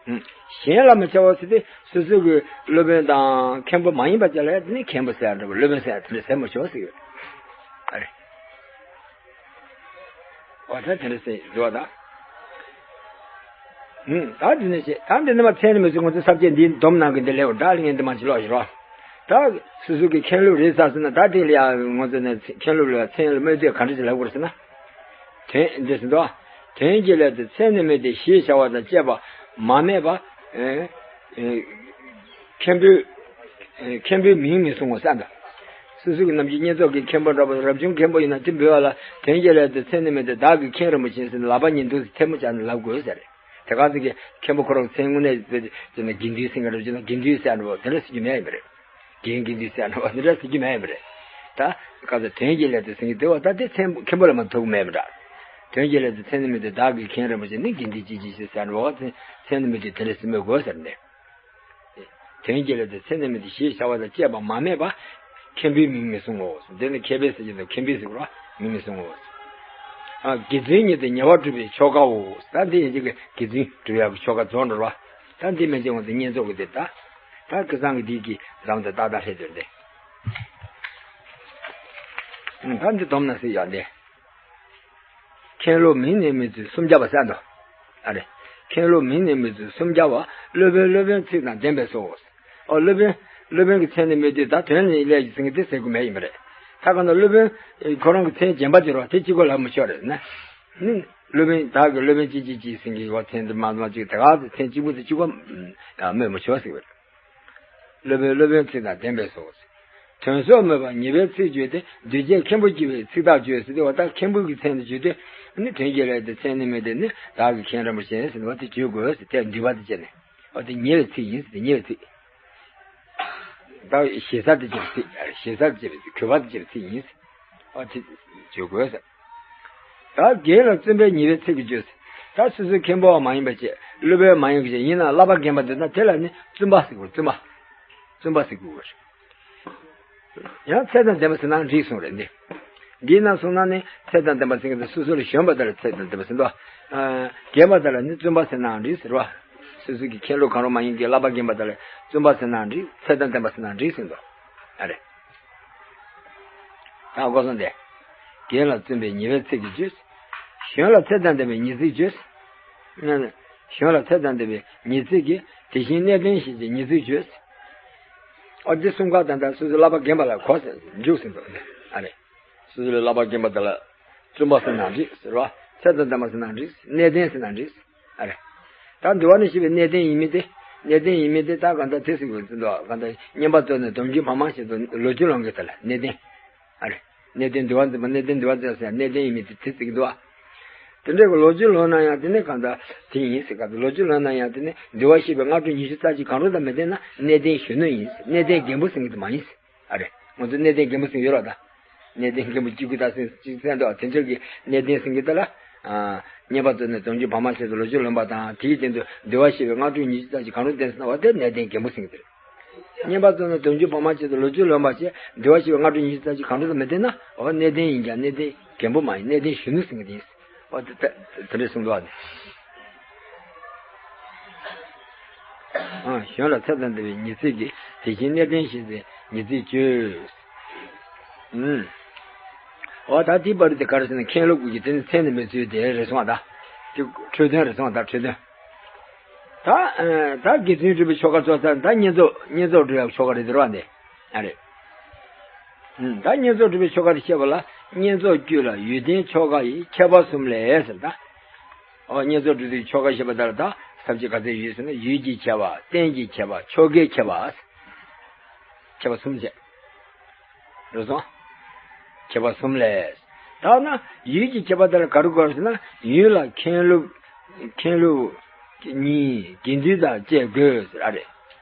ཨུམ། གཞན་ལ་མི་བྱ་བ་ཟེར་ཏེ་སོ་སོ་གི་སློབ་དཔོན་དང་མཁན་པོ་མ་ཡིན་པ་ཅིག་ལ་ཡ་དེ་ནི་མཁན་པོ་ཟེར་འགྲོ་བ་སློབ་དཔོན་ཟེར་དེ་འདྲ་ཟེར་མི་ཆོག་ཟེར་གི། ཨ་རེ། འོ་ད་དེ་འདྲ་ཟེར་འགྲོ་བ་དང་། ཨུམ། ད་འདི་ནས་བཤད། ད་འདི་ནས་མ་མཚན་ནི་མི་ཚུགས། ང་ཚོ་ས་བཅད་འདིའི་སྡོམ་ནང་གི་འདི་ལས་འོ་འདྲ་ལ་ངས་འདི་མ་ཅི་ལོག་ཞིག་རོ། ད་སོ་སོ་གི་མཁན་སློབ་རེད་ཟེར་ཟེར་ན་ད་དེ་ལ་ཡང་ང་ཚོ་ནས་མཁན་སློབ་ལ་མཚན་ལ་སྨོས་འདོད་ག་འདྲ་ཞིག་ལབ་དགོས་ཟེར་ན། དོན་འདི་ཟེར་འདུག་དོན་གྱི་སླད་དུ་མཚན་ནི་མེད་དེ་ཞེས་བྱ་བ་དང་བཅས་པ་མ་སྨྲས་པ། ཨེ། ཨེ། མཁན་པོའི། ཨེ། མཁན་པོའི་མིང་མི་གསུང་ངོ་ཟེར་འདུག་སོ་སོ་གི་ནམ་རྒྱུན་བསྙེན་རྫོགས་ཀྱི་མཁན་པོ་འདྲ་པོ་རབ་བྱུང་མཁན་པོ་ཡིན་ན་དེ་འབོད་པ་ལ་དོན་གྱི་སླད་དུ་མཚན་ནི་མེད་དེ་བདག་གི་མཁན་རིན་པོ་ཆེ་ཟེར་ནས་ལག་པ་གཉིས་འདུག་སེ་ཐལ་མོ་སྦྱར་ནས་ལབ་དགོས་ཟེར། དེ་ག་ཚོད་ཀྱི་མཁན་པོ་ཁོ་རང་མཚན་དངོས་གནས་དཔེ་དེ་ན་དགེ་འདུན་ཟེར་མཁན་རེད་ཅེ་ན་དགེ་འདུན་ཟེར་འགྲོ་བ་དེ་འདྲ་ཟེར་རྒྱུ་མེད་ཡིན་པ་རེད། རྒན་དགེ་འདུན་ཟེར་འགྲོ་བ་དེ་འདྲ་ཟེར་རྒྱུ་མེད་ཡིན་པ་རེད། ད་ག་ཚོད་དོན་གྱི་སླད་དུ་ཟེར་གྱི་འདུག་བ། ད་དེ་མཚན་མཁན་པོ་ལ་མ་ཐུག་མེད་པ་འདྲ། དོན་གྱི་སླད་དུ་མཚན་ནི་མེད་དེ་བདག་གི་མཁན་རིན་པོ་ཆེ་ནི་དགེ་འདུན་ཅི་མཆིས་ཟེར་འགྲོ་བ་དེ་མཚན་ནི་མེད་དེ་དེ་འདྲ་ཟེར་མི་དགོས་ཟེར་ནས། དོན་གྱི་སླད་དུ་མཚན་ནི་མེད་དེ་ཞེས་བྱ་བ་དང་བཅས་པ་མ་སྨྲས་པ། མཁན་པོའི་མིང་མི་གསུང་ངོ་། འདི་ནི་མཁས་པས་ཟེར་གྱི་འདུག་མཁན་པོས་ཟེར་དགོས་ར་མིང་མི་གསུང་ངོ་། ཨ། དགེ་འདུན་ཉིད་དུ་ཉེ་བར་སྒྲུབ་པའི་ཆོ་གའོ། ད་འདི་ཡིན་གཅིག་གི་དགེ་འདུན་སྒྲུབ་ཡག་གི་ཆོ་ག་རྫོགས་འགྲོ་ར། ད་འདི་མན་ཆད་ང་ཚོ་བསྙེན་རྫོགས་ཀྱི་འདི་ད། ད་ཁ་སང་གི་འདི་གི་འཛམ་དུ་ཏག་ཏག་ལྷེ་དོན་འདི། ད་འདི་སྡོམ་ན་སྲིད་ཡག་འདི། མཁན་སློབ་མིང་ནས་མི་བརྫུན་སུམ་བརྒྱ་པ་ཟེར་འདུག་ཨ་རེ། མཁན་སློབ་མིང་ནས་མི་བརྫུན་སུམ་བརྒྱ་པ། སློབ་དཔོན་སློབ་དཔོན་ཚིག་དང་ལྡན་པས་སོ། ཨོ་སློབ་དཔོན། སློབ་དཔོན་གྱི་མཚན་ནི་མི་བརྫུན་ད་དོན་ནི་ལས་ཀྱི་ཟིན་གྱི་དེ་ཟེར་དགོས་མེད་ཡིན་པ་རེད། ད་ག་ན་སློབ་དཔོན་ཁོ་རང་གི་མཚན་རྗེན་པ་དེ་རོ་དེ་གཅིག་པོ་ལབ་མི་ཆོག་རེད་ན། ནི་སློབ་དཔོན་བདག་གི་སློབ་དཔོན་ཅི་ཅི་ཅི་ཟིན་གྱི་ཡོད་མཚན་དེ་མ་མ་གཅིག་དེ་ག་ཚོད་མཚན་གཅིག་པོ་དེ་གཅིག་པོ་སྨོས་མི་ཆོག་ཟེར་བ་རེད། སློབ་དཔོན་སློབ་དཔོན་ཚིག་དང་ལྡན་པས་སོ། དོན་སོགས་སྨོས་པ་ཉེས་པའི་ཚིག་བརྗོད་དེ་འདུས་བྱས་མཁན་པོ་སྐྱེ་བའི་ཚིག་རྟགས་བརྗོད་ཟེར་ཏེ་བ་ད་མཁན་པོ་གི་མཚན་དུ་བརྗོད་དེ་ནི་དོན་གྱི་སླད་དུ་མཚན་ནི་མེད་དེ་ནི་བདག་གི་མཁན་རིན་པོ་ཆེ་ཟེར་བ་དེ་བརྗོད་དགོས་ཟེར་དེ་འདུས་པ་དེ་བྱས་ནས་བ་དེ་ཉེས་པའི་ཚིག་ཡིན་ཟེར་དེ་ཉེས་པའི་ཚིག་ད་ཞེ་ས་དེ་བྱས་པའི་ཚིག་ཞེ་ས་དེ་བྱས་པའི་ཚིག་གུས་པ་དེ་བྱས་པའི་ཚིག་ཡིན་ཟེར་བ་དེ་བརྗོད་དགོས་ཟེར། ད་རྒན་ལ་བཙུན་པའི་ཉེས་པའི་ཚིག་གི་བརྗོད། ད་སོ་སོའི་མཁན་པོ་བ་མ་ཡིན་པ་བྱས་སློབ་དཔོན་མ་ཡིན་པ་བྱས་ཡིན་ན་བསླབ་པ་རྒན་པ་འདི་ན་དེ་ལ་ནི་བཙུན་པ་ཟེར་དགོས་བཙུན་པ། བཙུན་པ་ཟེར་དགོས། ཡང་ཚད་དང་ལྡན་པ་ཟེར་ན་འགྲིག་གསུངས་རེད་འདི། འདིའི་ནང་གསུངས་ན་ནི་ཚད་དང་ལྡན་པ་ཟེར་གྱི་འདུག་སོ་སོ་ལས་གཞོན་པ་དེ་ལ་ཚད་དང་ལྡན་པ་ཟེར་འདུག་རྒན་པ་དེ་ལ་ནི་བཙུན་པ་ཟེར་ནའང་འགྲིག་ཟེར་བ། སོ་སོ་གི་མཁན་སློབ་གང་རུང་མ་ཡིན་གྱི་བསླབ་པ་རྒན་པ་དེ་ལ་བཙུན་པ་ཟེར་ནའང་འགྲིག་ཚད་དང་ལྡན་པ་ཟེར་ནའང་འགྲིག་ཟེར་འདུག་ཨ་རེ། ད་སྒོ་གསུམ་སྟེ། རྒན་ལ་བཙུན་པའི་ཉེས་པའི་ཚིག་གི་བརྗོད། གཞོན་ལ་ཚད་དང་ལྡན་པའི་ཉེས་ཚིག་བརྗོད། གཞོན་ལ་ཚད་དང་ལྡན་པའི་ཉེས་ཚིག་གིས་དེ་བཞིན་གནས་བརྟན་ཞེས་བྱའི་ཉེས་ཚིག་བརྗོད། ཨོ་འདི་གསུམ་ཀ་ད་ལྟ་སོ་སོའི་བསླབ་པ་རྒན་པ་ལ་གོ་ཟེར་འཇུག་ཟིན་འདུག་ཨ་རེ། སོ་སོའི་བསླབ་པ་རྒན་པ་དེ་ལ་བཙུན་པ་ཟེར་ན་འགྲིག་ཟེར་བ། ཚད་དང་ལྡན་པ་ཟེར་ན་འགྲིག་གནས་བརྟན་ཟེར་ན་འགྲིག་ཨ་རེ། ད་འདུལ་བ་ནས་བཤད་པའི་གནས་བརྟན་ཡིན་མིན་དེ། གནས་བརྟན་ཡིན་མིན་དེ་ད་གང་ལྟར་དེ་ཟེར་དགོས་ཚུལ་འདུག་གང་ལྟར་བསྙེན་པར་བརྩོན་ནས་སྡོམ་རྒྱུན་བག་མ་ཞིག་ཏུ་ལོ་རྒྱུས་ལོངས་ཀྱི་དེ་ལ་གནས་བརྟན། ཨ་རེ། གནས་བརྟན་འདུལ་བ་འཛིན་པ། གནས་བརྟན་འདུལ་བ་འཛིན་ཟེར་གནས་བརྟན་ཡིན་མིན་དེ་དེ་ཟེར་གྱི་འདུག་བ། དེ་འདྲའི་གི་ལོ་རྒྱུས་ལོན་ན་ཡང་དེ་ནས་གང་ལྟར་དེ་ཡིན་ཟེར་ག་ལོ་རྒྱུས་ལོན་ན་ཡང་དེ་ནས་འདུལ་བ་ཤེས་པའི་སྔ་དྲོ་ཉི་ཤུ་རྩ་གཅིག་གང་རུང་དང་མི་ལྡན་ན་གནས་བརྟན་གཞོན་ནུ་ཡིན། གནས་བརྟན་རྒན་པོ་ཟེར་གྱི་དེ་མ་ཡིན། ཨ་རེ། ང་ཚོ་གནས་བརྟན་རྒན་པོ་ཟེར་ཡོད་ར་ད། གནས་བརྟན་རྒན་པོ་སྐྱེ་དགུ་ཟླ་ཟེར་གཅིག་ཚན་འདུག་དེ་ཚོ་གི་གནས་བརྟན་ཟེར་གྱི་དེ་ལ། ཨ། བསྙེན་པ་བརྩོན་ནས་དོན་བརྒྱུད་བར་མ་ཆེད་དུ་ལོ་རྒྱུས་ལོན་པ་དང་དེའི་སྟེང་དུ་འདུལ་བ་ཤེས་པའི་སྔ་དྲོ་ཉི་ཤུ་རྩ་གཅིག་གང་རུང་ལྡན་ཟེར་ན་བ་དེ་གནས་བརྟན་རྒན་པོ་ཟེར་གྱི་དེ་རེད། བསྙེན་པ་བརྩོན་ནས་དོན་བརྒྱུད་བར་མ་ཆེད་དུ་ལོ་རྒྱུས་ལོན་པ་བྱས་འདུལ་བ་ཤེས་པའི་སྔ་དྲོ་ཉི་ཤུ་རྩ་གཅིག་གང་རུང་དང་མི་ལྡན་ན་འོ་གནས་བརྟན་ཡིན་ཀྱང་གནས་བརྟན་རྒན་པོ་མ་ཡིན། གནས་བརྟན་གཞོན་ནུ་ཟེར་གྱི་དེ་ཡིན། འོ་དེ་དེ་དེ་འདྲས་གསུངས་འདུག་བ་ནི། ཨ། གཞོན་ལ་ཚད་དང་ལྡན་པའི་ཉི་ཚེ་གི་དེ་བཞིན་གནས་བརྟན་ཞེས་ཟེར་ཉི་ཚེ་བཅུ། ཨུམ། འོ་ད་དེའི་བར་དུ་དེ་ག་རེ་ཟེར་ན་མཁན་སློབ་ཀྱི་དེ་ནི་མཚན་ནི་མི་ཚུལ་དེ་རེད་སོང་བ་ད། དེ་འཕྲོས་དོན་རེད་སོང་བ་ད་འཕྲོས་དོན། ད་ཨ་ད་དགེ་བཙུན་གྲུབ་པའི་ཆོ་ག་ཚོགས་ཚར། ད་བསྙེན་རྫོགས་བསྙེན་རྫོགས་གྲུབ་ཡག་ཆོ་ག་རེད་དེ་རེད་བ་འདི། ཨ་རེད། ཨུམ། ད་བསྙེན་རྫོགས་སྒྲུབ་པའི་ཆོ་ག་དེ་བཤད་པ་ལ་བསྙེན་རྫོགས་རྒྱུད་ལ་ཡུལ་ལྡན་ཆོ་ག་ཡི་ཁྱད་པར་གསུམ་ལས་ཟེར་ད། ཨོ་བསྙེན་རྫོགས་སྒྲུབ་པའི་ཆོ་ག་བཤད་པ་ལྟར་ད་ས་བཅད་ག་ཚད་ཡོད་ཟེར་ན་ཡུལ་གྱི་ཁྱད་པར། རྟེན་གྱི་ཁྱད་པར། ཆོ་གའི་ཁྱད་པར། ཁྱད་པར་གསུམ་བྱས། རེད་སོང་། ཁྱད་པར་གསུམ་ལས། ད་ན་ཡུལ་གྱི་ཁྱད་པར་དེ་ལ་ག་རེ་གོ་ཟེར་ན་ཡུལ་ལ་མཁན་སློབ་མཁན་སློབ་གཉིས་དགེ་འདུན་དང་བཅས་དགོས་ཟེར་ཨ་རེད།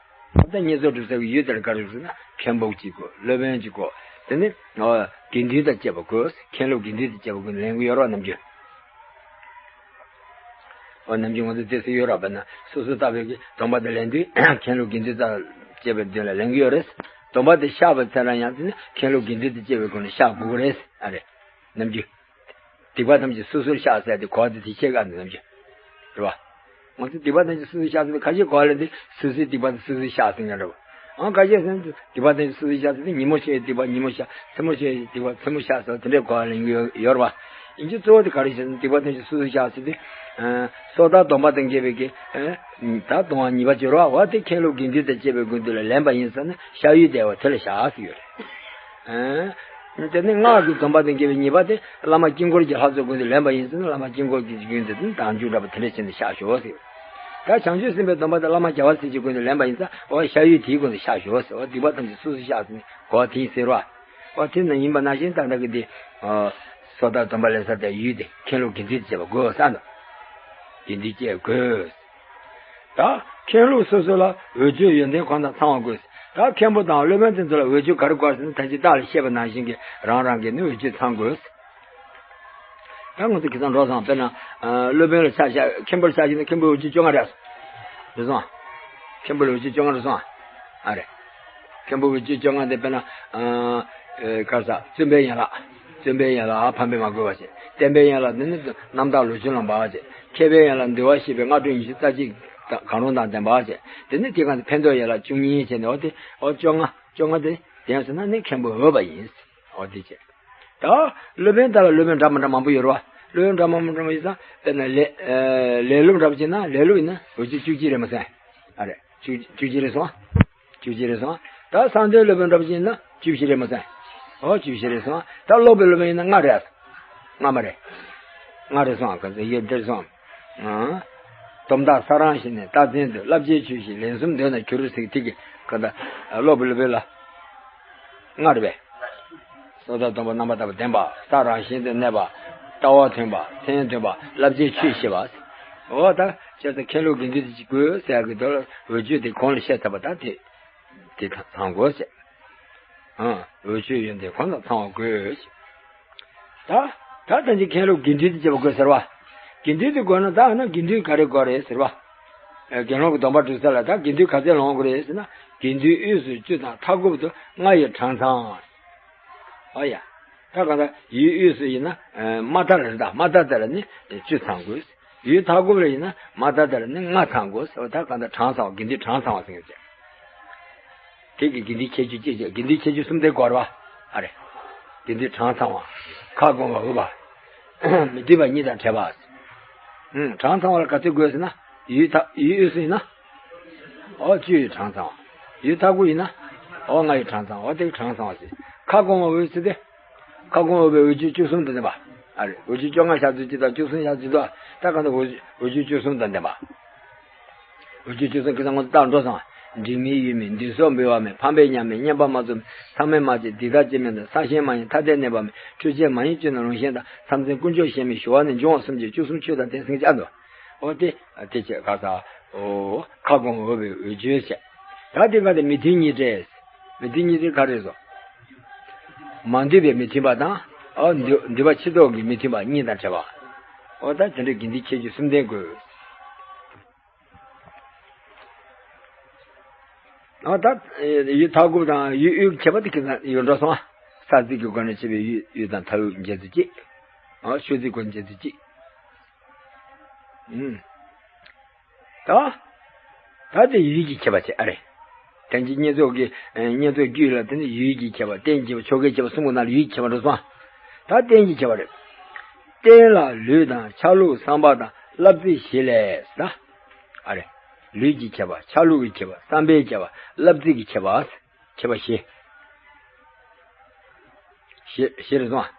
ད་བསྙེན་རྫོགས་སྒྲུབ་ས་གི་ཡུལ་དེར་ག་རེ་ཟེར་ན་མཁན་པོ་གཅིག་དགོས། སློབ་དཔོན་གཅིག་དགོས། དེ་ནི་ཨོ་དགེ་འདུན་དང་བཅས་པ་དགོས། མཁན་སློབ་དགེ་འདུན་དང་བཅས་པ་དགོས་ལེན་གི་ཡོད་རོགས་ནམ་རྒྱུན། ཨོ་ནམ་རྒྱུན་ང་ཚོ་དེ་སུ་ཡོད་རོགས་བས་ན་སོ་སོ་ལྟ་བུའི་གི་སྡོམ་པ་དེ་ལེན་དུས་མཁན་སློབ་དགེ་འདུན་དང་བཅས་པའི་མདུན་ལ་ལེན་གི་ཡོད་རེད། སྡོམ་པ་དེ་བཤགས་པའི་ཚེ་ལ་ཡང་དེ་ནི་མཁན་སློབ་དགེ་འདུན་དང་བཅས་པའི་སྒོ་ནས་བཤགས་དགོས་གི་རེད་ཨ་རེད། ནམ་རྒྱུན། སྡིག་པ་ཐམས་ཅད་སོ་སོར་བཤགས་ཟེར་ཏེ་གོ་བ་དེ་དེ་ཤེས་ག་ནས་ནམ་རྒྱུན། རེད་བ། ང་ཚོ་སྡིག་པ་ཐམས་ཅད་སོ་སོར་བཤགས་ཟེར་ཏེ་ཁ་ཤས་གོ་བ་ལེན་ཏེ་སོ་སོའི་སྡིག་པ་དེ་སོ་སོར་བཤགས་ཟེར་མཁན་རེད་བ། ཨང་ཁ་ཤས་ཟེར་ན་སྡིག་པ་ཐམས་ཅད་སོ་སོར་བཤགས་ཟེར་ཏེ་ཉིན་མོ་བྱས་སྡིག་པ་ཉིན་མོ་བཤགས། མཚན་མོ་བྱས་སྡིག་པ་མཚན་མོ་བཤགས་ཟེར་བ་དེ་འདྲའི་གོ་བ་ལེན་གྱི་ཡོད་རེད་བ། ཡིན་གྱི་གཙོ་བོ་དེ་ག་རེ་ཟེར་ན་སྡིག་པ་ཐམས་ཅད་སོ་སོར་བཤགས་ཟེར་ཏེ། སོ་ཐར་སྡོམ་པ་དང་འགལ་བའི་གི། ད་ལྟུང་བ་ཉེས་པ་བྱེད་རོགས་བ་དེ་མཁན་སློབ་དགེ་འདུན་དང་བཅས་པའི་དགོན་སྡེ་ལ་ལེན་པ་ཡིན་ཟེར་ན་བཤགས་ཡུལ་དེ་བ་དེ་ལ་བཤགས་ཟེར་ཡོད་རེད། དེ་ནས་སྔགས་ཀྱི་སྡོམ་པ་དང་འགལ་བའི་ཉེས་པ་དེ་བླ་མ་དཀྱིལ་འཁོར་གྱི་ལྷ་ཚོགས་དགོན་དུ་ལེན་པ་ཡིན་ཟེར་ན་བླ་མ་དཀྱིལ་འཁོར་གྱི་དགོན་དུ་དང་རྒྱུ་འདྲ་པོ་དེ་འདྲ་བྱས་ནས་བཤགས་ཞོག་ཟེར། ད་བྱང་ཆུབ་སེམས་དཔའི་སྡོམ་པ་དེ་བླ་མ་རྒྱལ་བ་སྲས་ཀྱི་དགོན་དུ་ལེན་པ་ཡིན་ཙང་འོ་བཤགས་ཡུལ་དེའི་དགོན་དུ་བཤགས་ཞོག་ཟེར། འོ་སྡིག་པ་ཐམས་ཅད་སོ་སོ་བཤགས་ཟེར་ནས་གོ་བ་དེ་ཡིན་ཟེར་བ། འོ་དེ་ན་ཡིན་པ་ན་བཞིན་ད་ལྟ་གི་དེ། སོ་ཐར་སྡོམ་པ་ལེན་ས་དེ་ཡུལ་དེ་མཁན་སློབ་དགེ་འདུན་དང་བཅས་པ་དགོས་ས་འདུག་དགེ་འདུན་བཅས་དགོས། ད་མཁན་སློབ་སོ་སོ་ལ་འོས་ཆོས་ཡོན་ཏན་གང་དང་ཚང་བ་དགོས། ད་མཁན་པོ་དང་སློབ་དཔོན་དེ་ཚོ་ལ་འོས་ཆོས་ག་རེ་དགོས་ཟེར་ན་ད་ཅི་བདག་ལ་བཤད་པ་ནང་བཞིན་གྱི་རང་རང་གི་ནི་འོས་ཆོས་ཚང་དགོས། ད་ང་ཚོ་ཁ་སང་འགྲོ་སོང་དཔེར་ན་སློབ་དཔོན་ལ་ཆ་བཞག་མཁན་པོ་ལ་ཆ་བཞག་ན་མཁན་པོའི་འོས་ཆོས་བཅོ་ལྔ་རེད། རེད་སོང་། མཁན་པོ་ལ་འོས་ཆོས་བཅོ་ལྔ་རེད་སོང་། ཨ་རེད། མཁན་པོ་འོས་ཆོས་བཅོ་ལྔ་དེ་དཔེར་ན། ག་རེ་ཟ་བཙུན་པའི་ཡན་ལག་བཙུན་པའི་ཡན་ལག་ཕམ་པས་མ་གོས་པ་བྱས། བསྟན་པའི་ཡན་ལག་འདི་ནི་རྣམ་དག་ལོ་ཆུང་ལ་འབབ་པ་བྱས། མཁས་པའི་ཡན་ལག་འདུལ་བ་ཤེས་པའི་སྔ་དྲོ་ཉི་ཤུ་རྩ་གཅིག་གང་རུང་དང་ལྡན་པ་བྱས། དེ་ནི་དེ་གང་དུ་ཕན་འདོགས་ཡན་ལག་བཅུ་གཉིས་བྱས་ནས་འོ་དེ་འོ་བཅོ་ལྔ་བཅོ་ལྔ་དེ་ལྡན་སོང་ན་ནི་མཁན་པོ་འོས་པ་ཡིན། འོ་དེ་བྱས། ད་སློབ་དཔོན་དག་ལ་སློབ་དཔོན་འདྲ་མི་འདྲ་མང་པོ་ཡོད་རེད་བ། སློབ་དཔོན་འདྲ་མི་འདྲ་མང་པོ་ཡོད་ཙང་དཔེར་ན་ལེ་ལེ་ལོ་འདྲ་པོ་བྱས་ན་ལེ་ལོ་ཡིན་ན་འོས་ཆོས་བཅུ་གཅིག་རེད་མ་ཟད། ཨ་རེད། བཅུ་བཅུ་གཅིག་རེད་སོང་། བཅུ་གཅིག་རེད་སོང་། ད་གསང་སྟེང་སློབ་དཔོན་འདྲ་པོ་ཅིག་ཡིན་ན་བཅུ་བཞི་རེད་མ་ཟད། ཨོ་བཅུ་བཞི་རེད་སོང་། ད་ཀློག་པའི་སློབ་དཔོན་ཡིན་ན་ལྔ་རེད། ལྔ་མ་རེད། ལྔ་རེད་སོང་། ག་ཚོད་ཡོད་འདིར་སོང་། ཨང་། སྡོམ་རྟགས་ས་རང་བཞིན་ནས་རྟག་འཛིན་དུ་བསླབ་བྱའི་ཆོས་བཞི་ལན་གསུམ་འདོན་ན་འགྱུར་ཟེར་དེ་གི་ག་ད་ཀློག་པའི་སློབ་དཔོན་ལ། ལྔ་རེད་པས། སོ་ཐར་སྡོམ་པ་རྣམ་པར་དག་པ་ལྡན་པ། རྟགས་རང་བཞིན་དུ་གནས་པ། ལྟ་བ་མཐུན་པ། མཚན་མཐུན་པ། བསླབ་བྱའི་ཆོས་ཤེས་པ། འོ་ད་བྱས་ཙང་མཁན་སློབ་དགེ་འདུན་དེ་གཅིག་དགོས་ཟེར་ཡག་གི་དོན་ལ་འོས་ཆོས་དེ་གོང་ལ་བཤད་ཚར་བ་ད་དེ་དེ་ཚང་དགོས་ཟེར། ཨང་། འོས་ཆོས་ཡོན་ཏན་གང་དང་ཚང་བ་དགོས་ཟེར། ད་ད་ལྟ་ཅིག་མཁན་སློབ་དགེ་འདུན་དེ་བྱེད་པ་དགོས་ཟེར་བ། དགེ་འདུན་དེ་དགོས་ན་ད་ཨ་ན་དགེ་འདུན་ག་རེ་དགོས་རེད་ཟེར་བ། ཨེ་དགེ་སློང་གི་སྡོམ་པ་སྒྲུབ་ས་ལ་ད་དགེ་འདུན་ག་ཚད་ལོན་དགོས་རེད་ཟེར་ན་དགེ་འདུན་དབུས་སུ་བཅུ་དང་མཐའ་འཁོབ་ཏུ་ལྔ་ཡི་གྲངས་ཚང་། ཨོ་ཡ། ད་གང་ལྟར་ཡུལ་དབུས་སུ་ཡིན་ན་ཨེ་མ་མཐའ་རེད་ད། མ་མཐའ་དེ་ལ་ནི་བཅུ་ཚང་དགོས། ཡུལ་མཐའ་འཁོབ་ལ་ཡིན་ན་མ་མཐའ་དེ་ལ་ནི་ལྔ་ཚང་དགོས་ཟེར་བ། ད་གང་ལྟར་གྲངས་ཚང་བ་དགེ་འདུན་གྲངས་ཚང་བ་ཟེར་མཁན་ཅིག་དེ་གི་དགེ་འདུན་ཁྱད་ཆོས་གཅིག་བྱས། དགེ་འདུན་ཁྱད་ཆོས་གསུམ་དེ་དགོས་རེད་བ། ཨ་རེ། དགེ་འདུན་གྲངས་ཚང་བ། ཁ་སྐོང་བ་འོས་པ། མི་སྡིག་པ་གཉིས་དང་བྲལ་བ། ཨུམ། གྲངས་ཚང་བ་ལ་ག་ཚོད་དགོས་ཟེར་ན། ཡུལ་ད་ཡུལ་དབུས་སུ་ཡིན་ན། ཨོ་བཅུ་ཡི་གྲངས་ཚང་བ། ཡུལ་མཐའ་འཁོབ་ཡིན་ན། ཨོ་ལྔ་ཡི་གྲངས་ཚང་བ། ཨོ་དེ་གི་གྲངས་ཚང་བ་ཟེར། ཁ་སྐོང་བ་འོས་ཟེར་ཏེ། ཁ་སྐོང་འོས་པའི་འོས་ཆོས་བཅུ་གསུམ་དང་ལྡན་པ། ཨ་རེ། འོས་ཆོས་བཅོ་ལྔ་བཞག་ཚུལ་གཅིག་དང་བཅུ་གསུམ་བཞག་ཚུལ་དུ། ད་གང་ལྟར་འོས་འོས་ཆོས་བཅུ་གསུམ་དང་ལྡན་པ། འོས་ཆོས་བཅུ་གསུམ་གི་ས་ངོ་ཚ་འགྲོ་སོང་། འབྲིང་མིན་ཡོད་མིན། མདུན་སོགས་འབུལ་བ་མེད། ཕངས་པས་ཉམས་མེད། བསྙེན་པ་མ་རྫོགས་མེད། མཚམས་མེད་མ་བཅད། སྡིག་དག་ཅི་མིན་དང་། ས་ཞེན་མ་ཡིན། ཐ་དད་གནས་པ་མེད། འཁྲུལ་བཅས་མ་ཡིན་སྤྱོད་ནས་ལུང་བཞིན་དང་། མཚམས་འཛིན་དཀོན་མཆོག་ཞེན་མེད། ཞུ་བ་ནི་འབྱུང་བ་གསུམ་གྱི་བཅུ་གསུམ་ཆོས་དང་ལྡན་སེམས་ཅན་དོ། འོ་དེ་དེ་བྱས་ག་ས། འོ་ཁ་སྐོང་འོས་པའི་འོས་ཆོས་བྱས། ད་དེ་ག་དེ་མི་མཐུན་གཉིས་བྲལ། མི་མཐུན་གཉིས་བྲལ་ག་རེ་སོ། མ་འདུས་པའི་མི་མཐུན་པ་དང་། འོ་འདུས་འདུས་པ་ཕྱི་ལྡོག་གི་མི་མཐུན་པ་གཉིས་དང་བྲལ་བ། འོ་ད་དེ་འདྲའི་དགེ་འདུན་ཁྱད་ཆོས་གསུམ་ལྡན་དགོས། ཨ་ད་ཡུལ་མཐའ་འཁོབ་དང་ཡུལ་དབུས་ཀྱི་ཁྱད་པར་དེ་ཁྱད་པར་ཡོད་འགྲོ་སོང་ཨ། ས་རྫིག་གི་སྒོ་ནས་ཕྱེ་བའི་ཡུལ་དབུས་དང་མཐའ་དབུས་འབྱེད་ཚུལ་གཅིག་ཨ་ཆོས་རྫིག་སྒོ་ནས་འབྱེད་ཚུལ་གཅིག་ཨུམ། ད་ད་དེ་ཡུལ་གྱི་ཁྱད་པར་བྱས་ཨ་རེ། དོན་གྱི་བསྙེན་རྫོགས་ཀྱི་བསྙེན་རྫོགས་རྒྱུད་ལ་དེ་ནི་ཡུལ་གྱི་ཁྱད་པར། རྟེན་གྱི་ཁྱད་པར། ཆོ་གའི་ཁྱད་པར་གསུམ་པོ་ནང་ལ་ཡུལ་གྱི་ཁྱད་པར་འགྲོ་སོང་ཨ། ད་རྟེན་གྱི་ཁྱད་པར་རེད། རྟེན་ལ་ལུས་དང་ཆ་ལུགས་བསམ་པ་དང་བསླབ་བྱའི་གཞི་ལས་ད། ཨ་རེ། ལུས་ཀྱི་ཁྱད་པར། ཆ་ལུགས་ཀྱི་ཁྱད་པར། བསམ་པའི་ཁྱད་པར། བསླབ་ཚིག་གི་ཁྱད་པར། ཁྱད་པར་བཞི། བཞི་བཞི་རེད་སོང་ཨ།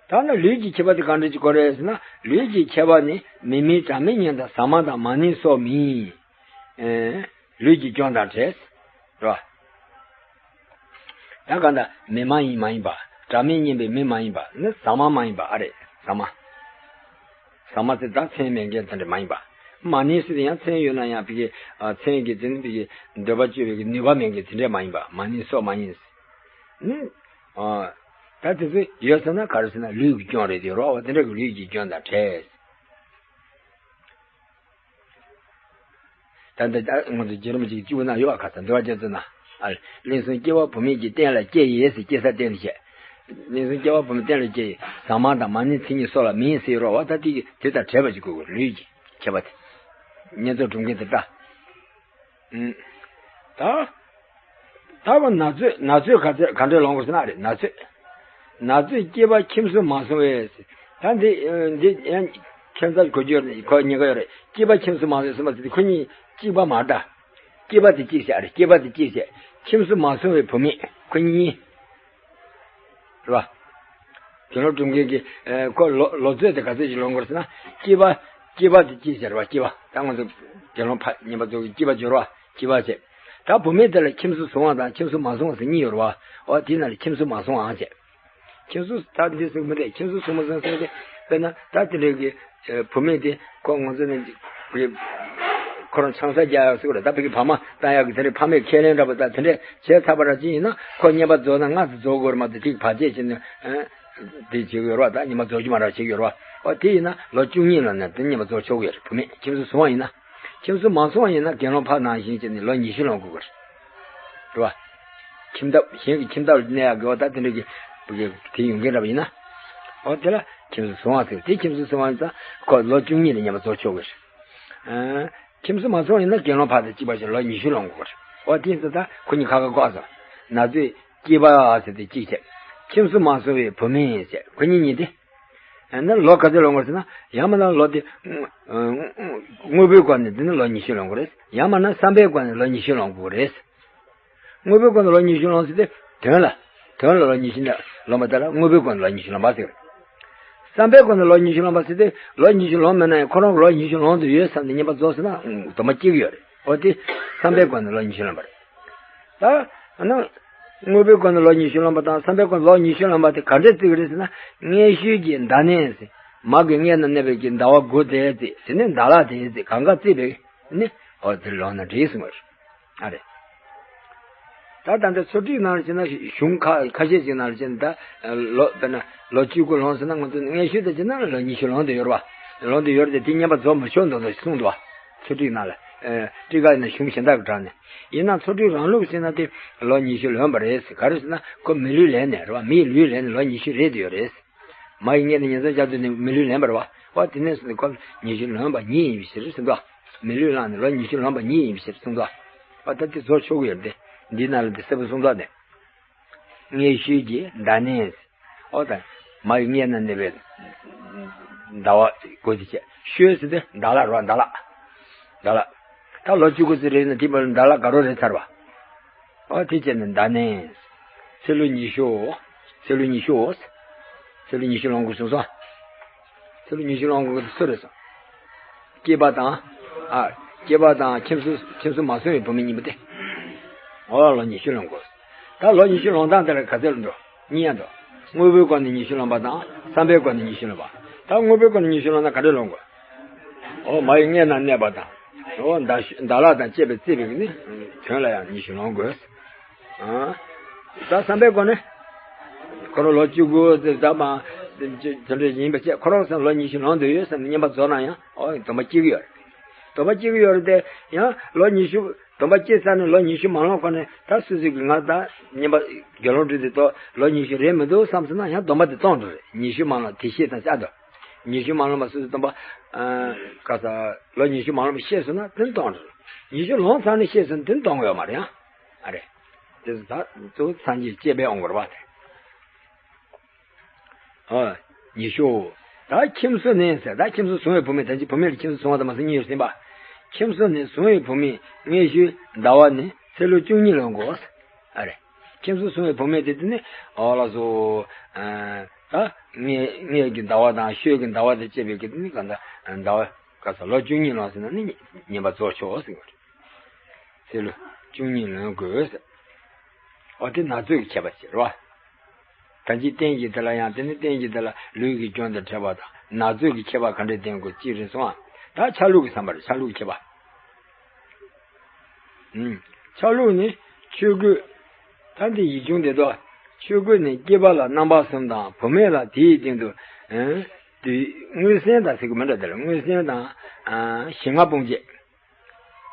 ད་ནི་ལུས་ཀྱི་ཁྱད་པར་དེ་གང་འདྲ་ཅིག་གོ་རེད་ཟེར་ན། ལུས་ཀྱི་ཁྱད་པར་ནི་མིག་མིན་སྒྲ་མི་སྙན་དང་ཟ་མ་དང་མ་ནིང་སོགས་མིན། ཨེ། ལུས་ཀྱི་སྐྱོན་དང་བྲལ། རེད་བ། ད་གང་ལྟར་མིག་མ་ཡིན་མ་ཡིན་པ། སྒྲ་མི་སྙན་པའི་མིག་མ་ཡིན་པ། ནི་ཟ་མ་མ་ཡིན་པ་ཨ་རེད། ཟ་མ། ཟ་མ་ཟེར་ད་མཚན་མེད་མཁན་དེ་འདྲ་མ་ཡིན་པ། མ་ནིང་ཟེར་ཡང་མཚན་ཡོད་ན་ཡང་ཕ་གི་ཨ་མཚན་གྱི་དེ་ནི་ཕ་གི་འདོད་པ་སྤྱོད་པའི་གི་ནུས་པ་མེད་མཁན་དེ་འདྲ་མ་ཡིན་པ། མ་ནིང་སོགས་མ་ཡིན། ནི་ཨ་ད་དེ་ཚོ་ཡོད་ཟེར་ན་ག་རེ་ཟེར་ན་ལུས་ཀྱི་སྐྱོན་རེད་དེ་རོ། འོ་དེ་འདྲ་གི་ལུས་ཀྱི་སྐྱོན་དང་བྲལ། ད་ལྟ་ད་ང་ཚོ་རྗེ་རིན་པོ་ཆེ་གི་སྤྱི་བོ་ན་ཡོད་པ་ཁ་ཚ་འདུལ་བ་རྒྱ་མཚོ་ན། ཨ་གླིང་སྲོང་སྐྱེ་བ་བུད་མེད་ཀྱི་རྟེན་ལ་སྐྱེས་ཡིན་ཟེར་སྐྱེ་ས་རྟེན་བྱས། གླིང་སྲོང་སྐྱེ་བ་བུད་མེད་རྟེན་ལ་སྐྱེས་ཡིན། ཟ་མ་དང་མ་ནིང་མཚན་ཉིད་སོགས་ལ་མིན་ཟེར་རོ། བ་ད་དེ་གི་དེ་དང་བྲལ་བ་ཞིག་དགོས་དགོས། ལུས་ཀྱི་ཁྱད་པར་དེ། བསྙེན་རྫོགས་སྒྲུབ་མཁན་དེ་ལྟ། ཨུམ། ད། ད་ག་ན་ཚོད་ན་ཚོད་ག་ཚོད་ག་འདྲས་ལོངས་དགོས་ཟེར་ན་རེད། ན་ཚོད། ན་ཚོད་སྐྱེས་པ་ཁྱིམ་སུ་མ་སོང་བས། ད་འདི་འདི་ཡང་ཁྱད་མཚར་གོ་རྒྱུ་ཡོད་རེད། གོ་ཉེན་ཁ་ཡོད་རེད། སྐྱེས་པ་ཁྱིམ་སུ་མ་སོང་ཟེར་མ་ཟེར་དུས་ཁོ་གཉིས་གཅིག་པ་མ་འདྲ། སྐྱེས་པ་དེ་གཅིག་བྱས་རེད། སྐྱེས་པ་དེ་གཅིག་བྱས། ཁྱིམ་སུ་མ་སོང་བའི་བུད་མེད་ཁོ་གཉིས་གཉིས། རེད་བ། དགེ་སློང་སྒྲུབ་མཁན་གྱི་ཨེ་ཁོ་ལོ་ལོ་ཚོད་དེ་ག་ཚོད་ཅིག་ལོངས་དགོས་ཟེར་ན། སྐྱེས་པ་སྐྱེས་པ་དེ་གཅིག་བྱས་རེད་བ། སྐྱེས་པ་ད་ང་ཚོ་དགེ་སློང་ཕ་བསྙེན་པ་རྫོགས་ཀྱི་སྐྱེས་པ་སྦྱོར་བ་སྐྱེས་པ་བྱས། ད་བུད་མེད་དེ་ལ་ཁྱིམ་སུ་སོང་བ་དང་ཁྱིམ་སུ་མ་སོང་བ་ཟེར་གཉིས་ཡོད་རེད་བ། འོ་དེ་ན་ལ་ཁྱིམ་སུ་མ་སོང་བ་བྱས། ཁྱིམ་སུ་ད་འདི་ཟེར་མི་འདུག་ཁྱིམ་སུ་སོང་མ་སོང་ཟེར་ཏེ། དཔེར་ན་ད་དེ་འདྲའི་གི་ཨེ་བུད་མེད་དེ་ཁོ་ང་ཚོ་ནི་གི་ཁོ་རང་ཆང་ས་རྒྱག་ཡག་ཟེར་བ་རེད། ད་ཕ་གི་ཕ་མ་བཏང་ཡག་གི་དེ་འདྲའི་ཕ་མའི་ཁས་ལེན་འདྲ་པོ་ད་དེ་འདྲས་བྱས་ཚར་བ་ར་ཅིག་ཡིན་ན། ཁོ་བསྙེན་པ་རྫོགས་ན་ང་ཚོ་རྫོགས་དགོས་རེད་མ་གཏོགས་དེ་གི་བར་ཆད་བྱས་ནས་ཨེ་དེ་བྱེད་ཀྱི་ཡོད་རེད་བ། ད་བསྙེན་པ་རྫོགས་རྒྱུ་མ་རེད་བྱེད་ཀྱི་ཡོད་རེད་བ། འོ་དེ་ཡིན་ན་ལོ་བཅུ་གཉིས་ལ་ནས་དེ་བསྙེན་པ་རྫོགས་ཆོག་གི་ཡོད་རེད། བུད་མེད་ཁྱིམ་སུ་སོང་བ་ཡིན་ན། ཁྱིམ་སུ་མ་སོང་བ་ཡིན་ན་དགེ་སློང་ཕ་ནང་བཞིན་བྱས་ནས་ལོ་ཉི་ཤུ་ལོངས་དགོས་ཀྱི་རེད། རེད་བ། ཁྱིམ་ཐབ་གཞན་གྱི་ཁྱིམ་ཐབ་ལ་གནས་ཡག་གི་འོ་ད་དེ་འདྲ་གི་བུ་གི་དེ་ཡོང་མཁན་འདྲ་པོ་ཡིན་ན། འོ་དེ་ལ་ཁྱིམ་སུ་སོང་བ་ཟེར། དེ་ཁྱིམ་སུ་སོང་བ་ཡིན་ཙང་ཁོ་ལོ་བཅུ་གཉིས་ལ་བསྙེན་པ་རྫོགས་ཆོག་གི་རེད། ཨ། ཁྱིམ་སུ་མ་སོང་བ་ཡིན་ན་དགེ་སློང་ཕ་དང་གཅིག་པ་བྱས་ལོ་ཉི་ཤུ་ལོངས་དགོས་ཀྱི་རེད། འོ་དེ་ཡིན་ཙང་ད་ཁོ་གཉིས་ཁ་ཁ་བཀག་སོང་། ན་ཚོད་སྐྱེས་པ་ཟེར་ཏེ་གཅིག་བྱས། ཁྱིམ་སུ་མ་སོང་བའི་བུད་མེད་ཟེར་ཁོ་གཉིས་གཉིས་དེ། ཨ་ནི་ལོ་ག་ཚོད་ལོངས་དགོས་ཟེར་ན། ཡང་མིན་ན་ལོ་དེ་དངོས་པོའི་སྒོ་ནས་འདི་ནི་ལོ་ཉི་ཤུ་ལོངས་དགོས་རེད། ཡང་མིན་ན་བསམ་པའི་སྒོ་ནས་ལོ་ཉི་ཤུ་ལོངས་དགོས་རེད། དངོས་པོའི་སྒོ་ནས་ལོ་ཉི་ཤུ་ལོངས་ཟེར་ཏེ་དོན་ལ། དོན་ལ་ལོ་ཉི་ཤུ་ལོངས་པ་དེ་ལ་དངོས་པོའི་སྒོ་ནས་ལོ་ཉི་ཤུ་ལོངས་པ་ཟེར། བསམ་པའི་སྒོ་ནས་ལོ་ཉི་ཤུ་ལོངས་པ་ཟེར་ཏེ་ལོ་ཉི་ཤུ་ལོངས་མེད་ན་ཡང་ཁོ་རང་ལོ་ཉི་ཤུ་ལོངས་དུ་ཡོད་བསམ་ནས་བསྙེན་པ་རྫོགས་ཟེར་ན་སྡོམ་པ་སྐྱེ་གི་ཡོད་རེད། འོ་དེ་བསམ་པའི་སྒོ་ནས་ལོ་ཉི་ཤུ་ལོངས་པ་རེད། ད་ཨ་ནི་དངོས་པོའི་སྒོ་ནས་ལོ་ཉི་ཤུ་ལོངས་པ་དང་བསམ་པའི་སྒོ་ནས་ལོ་ཉི་ཤུ་ལོངས་པ་དེ་ག་འདྲས་བརྩི་གི་རེད་ཟེར་ན། མངལ་ཤུལ་གྱི་ཟླ་གནས་ཟེར། མ་གི་མངལ་ན་གནས་པའི་གི་ཟླ་བ་དགུ་དེ་བརྩི། དེ་ནས་ཟླ་ལྷག་དེ་བརྩི། གང་ག་བརྩིས་པས་ནི་འོ་དེ་ལོངས་ན་འགྲིག་གསུངས་པ་རེད། ཨ་རེད། ད་ད་ལྟ་ཚོ་ཁྲིད་ནང་ལ་བྱས་ན་གཞུང་ཁ་ཁ་ཤས་ཅིག་ནང་ལ་བྱས་ན་ད་ལོ་དཔེར་ན་ལོ་བཅུ་དགུ་ལོངས་ཟེར་ན་ང་ཚོ་མངལ་ཤུལ་དུ་བྱས་ན་ལོ་ཉི་ཤུ་ལོངས་དུ་ཡོད་རེད་བ། ལོངས་དུ་ཡོད་རེད་དེ་བསྙེན་པ་རྫོགས་མི་ཆོག་འདུག་གསུངས་འདུག་བ། ཚོ་ཁྲིད་ནང་ལ། ཨེ་ཁྲིད་ཀ་ཡིན་ན་གཞུང་གཞན་དག་གི་གྲངས་ནས། ཡིན་ན་ཚོ་ཁྲིད་རང་ལུགས་བྱས་ན་དེ་ལོ་ཉི་ཤུ་ལོན་པ་རེད་ཟེར། ག་རེ་ཟེར་ན་ཁོ་མི་ལུས་ལེན་ནས་རེད་བ། མིའི་ལུས་ལེན་ནས་ལོ་ཉི་ཤུ་རེད་དུ་ཡོད་རེད། མ་ཡི་མངལ་ནས་ཉེན་ཚབས་བཅར་དུས་ནི་མི་ལུས་ལེན་པར་བ། བ་དེ་ནས་སུ་ནི་ཁོ་ཉི་ཤུ་ལོན་པ་ཉིད་ཡིན་པའི་ཕྱིར་གསུངས་ཏོ། མི་ལུས་བླངས་ནས་ལོ་ཉི་ཤུ་ལོན་པ་ཉིད་ཡིན་པའི་ཕྱིར་གསུངས་ཏོ། བ་ད་དེ་རྫོགས་ཆོག་གི་ཡོད་དེ། འདི་ནང་ལ་དེ་གསལ་པོ་གསུངས་ཏོ་ནས། མངལ་ཤུལ་གྱི་ཟླ་གནས། ཨོ་ད། མ་ཡི་མངལ་ན་གནས་པའི་ཟླ་བ་དགུ་དེ་བྱས། ཤུལ་ཟེར་དེ་ཟླ་ལྷག་རོ། ཟླ་ལྷག་ཟླ་ལྷག་ད་ལོ་བཅུ་དགུ་ཙམ་རེད་ན་དེ་མ་ཟླ་ལྷག་དགའ་རོགས་རེད་ཚར་བ། ཨོ་དེ་བྱས་ནས་ཟླ་གནས། ཚེས་ལོ་ཉི་ཤུ། ཚེས་ལོ་ཉི་ཤུ། ཚེས་ལོ་ཉི་ཤུ་ལོངས་དགོས་གསུངས་སོ། ཚེས་ལོ་ཉི་ཤུ་ལོངས་དགོས་དེ་སུ་རེད་སོ། སྐྱེས་པ་དང་། ཨ། སྐྱེས་པ་དང་ཁྱིམ་སོ་ཁྱིམ་སོ་མ་སོན་པའི་བུད་མེད་གཉིས་པོ་དེ། འོ་ལོ་ཉི་ཤུ་ལོན་དགོས། ད་ལོ་ཉི་ཤུ་ལོན་སྟངས་དེ་ལ་ག་ཚོད་ལ་འགྲོ། གཉིས་ཡང་འགྲོ། དངོས་པོའི་སྒོ་ནས་ཉི་ཤུ་ལོན་པ་དང་བསམ་པའི་སྒོ་ནས་ཉི་ཤུ་ལོན་པ། ད་དངོས་པོའི་སྒོ་ནས་ཉི་ཤུ་ལོན་ན་ག་འདྲ་ལོན་དགོས། འོ་མ་ཡི་མངལ་ན་གནས་པ་དང་། འོ་ཟླ་ཤུ་ཟླ་ལྷག་དང་བཅས་པའི་བརྩིས་པའི་ནི་དོན་ལ་ཡང་ཉི་ཤུ་ལོན་དགོས། ཨ། ད་བསམ་པའི་སྒོ་ནས། ཁོ་རང་ལོ་བཅུ་དགུ་དེ་ད་མ། དེ་འདྲ་ཡིན་པ་བྱས་ཁོ་རང་བསམ་ལོ་ཉི་ཤུ་ལོན་དུ་ཡོད་བསམ་ནས་བསྙེན་པ་རྫོགས་ན་ཡང་ཨོ་སྡོམ་པ་སྐྱེ་གི་ཡོད་རེད། སྡོམ་པ་སྐྱེ་གི་ཡོད་རེད་དེ་ཡང་ལོ་ཉི་ཤུ་སྡོམ་པ་སྐྱེ་ཚར་ནས་ལོ་ཉི་ཤུ་མ་ལོན་གོང་ནས་ད་སུ་སུ་གི་ང་ད་བསྙེན་པ་དགེ་སློང་སྒྲུབ་དེ་ཏོ་ལོ་ཉི་ཤུ་རེད་མི་འདུག་བསམ་སོང་ན་ཡང་སྡོམ་པ་དེ་གཏོང་འགྲོ་རེད། ཉི་ཤུ་མ་ལོན་དེ་ཤེས་དང་བཅའ་དོ། ཉི་ཤུ་མ་ལོན་པ་སུ་སུ་སྡོམ་པ། ཨ། ག་ས་ལོ་ཉི་ཤུ་མ་ལོན་པ་ཤེས་སོང་ན་དེ་གཏོང་འགྲོ། ཉི་ཤུ་ལོན་ཚར་ནས་ཤེས་སོང་ན་དེ་གཏོང་གི་ཡོད་མ་རེད་ཡང་། ཨ་རེད། དེ་ཚོ་ད་གཙོ་བོ་སངས་རྒྱས་སྤྱད་པས་འོང་དགོས་རེད་པ། ཨ། ཉི་ཤུ། ད་ཁྱིམ་སོ་ནས་ཟེར་ད་ཁྱིམ་སོ་བཟུང་བའི་བུད་མེད་ད་ཅི་བུད་མེད་ལ་ཁྱིམ་སོ་བཟུང་བ་དང་མ་སོང་གཉིས་ཡོད་ཟིན་པ། ཁྱིམ་སོ་ནས་བཟུང་བའི་བུད་མེད་མངལ་ཤུལ་ཟླ་བ་ནས་ཚེ་ལོ་བཅུ་གཉིས་ལོན་དགོས། ཨ་རེད། ཁྱིམ་སོ་བཟུང་བའི་བུད་མེད་དེ་དེ་ནི་ཨོ་ལགས་སོ། ཨ། ད་མངལ་མངལ་གྱི་ཟླ་བ་དང་ཤུལ་གྱི་ཟླ་བ་དང་བཅས་པའི་གི་དེ་ནི་ག་ད་ཟླ་བ་ག་ས་ལོ་བཅུ་གཉིས་ལོན་ཟིན་ན་ནི་བསྙེན་པ་རྫོགས་ཆོག་ཟེར་བ་རེད། ཚེ་ལོ་བཅུ་གཉིས་ལོན་དགོས་ཟེར། འོ་དེ་ན་ཚོད་ཀྱི་ཁྱད་པར་ཅིག་རེད་བ། ད་ཅི་རྟེན་གྱི་དེ་ལ་ཡང་དེ་ནི་རྟེན་གྱི་དེ་ལ་ལུས་ཀྱི་སྐྱོན་དང་བྲལ་བ་དང་ན་ཚོད་ཀྱི་ཁྱད་པར་ག་འདྲས་བསྟན་དགོས་ཅི་རེད་སོང་ཨ། ད་ཆ་ལུགས་ཀྱི་བསམ་པ་རེད་ཆ་ལུགས་ཀྱི་ཁྱད་པར། ཨུམ། ཆ་ལུགས་ནི་ཆོས་གོས། ད་འདི་ཡིག་ཆུང་དེ་དག་ཆོས་གོས་ནི་སྐྱེས་པ་ལ་རྣམ་པ་གསུམ་དང་བུད་མེད་ལ་དེའི་སྟེང་དུ། ཨུམ། དེ་མངོན་སེམས་དང་ཟེར་གི་མི་འདྲ་དེ་ལ་མངོན་སེམས་དང་། ཨ། ཞི་ལྔ་སྤོང་བྱེད།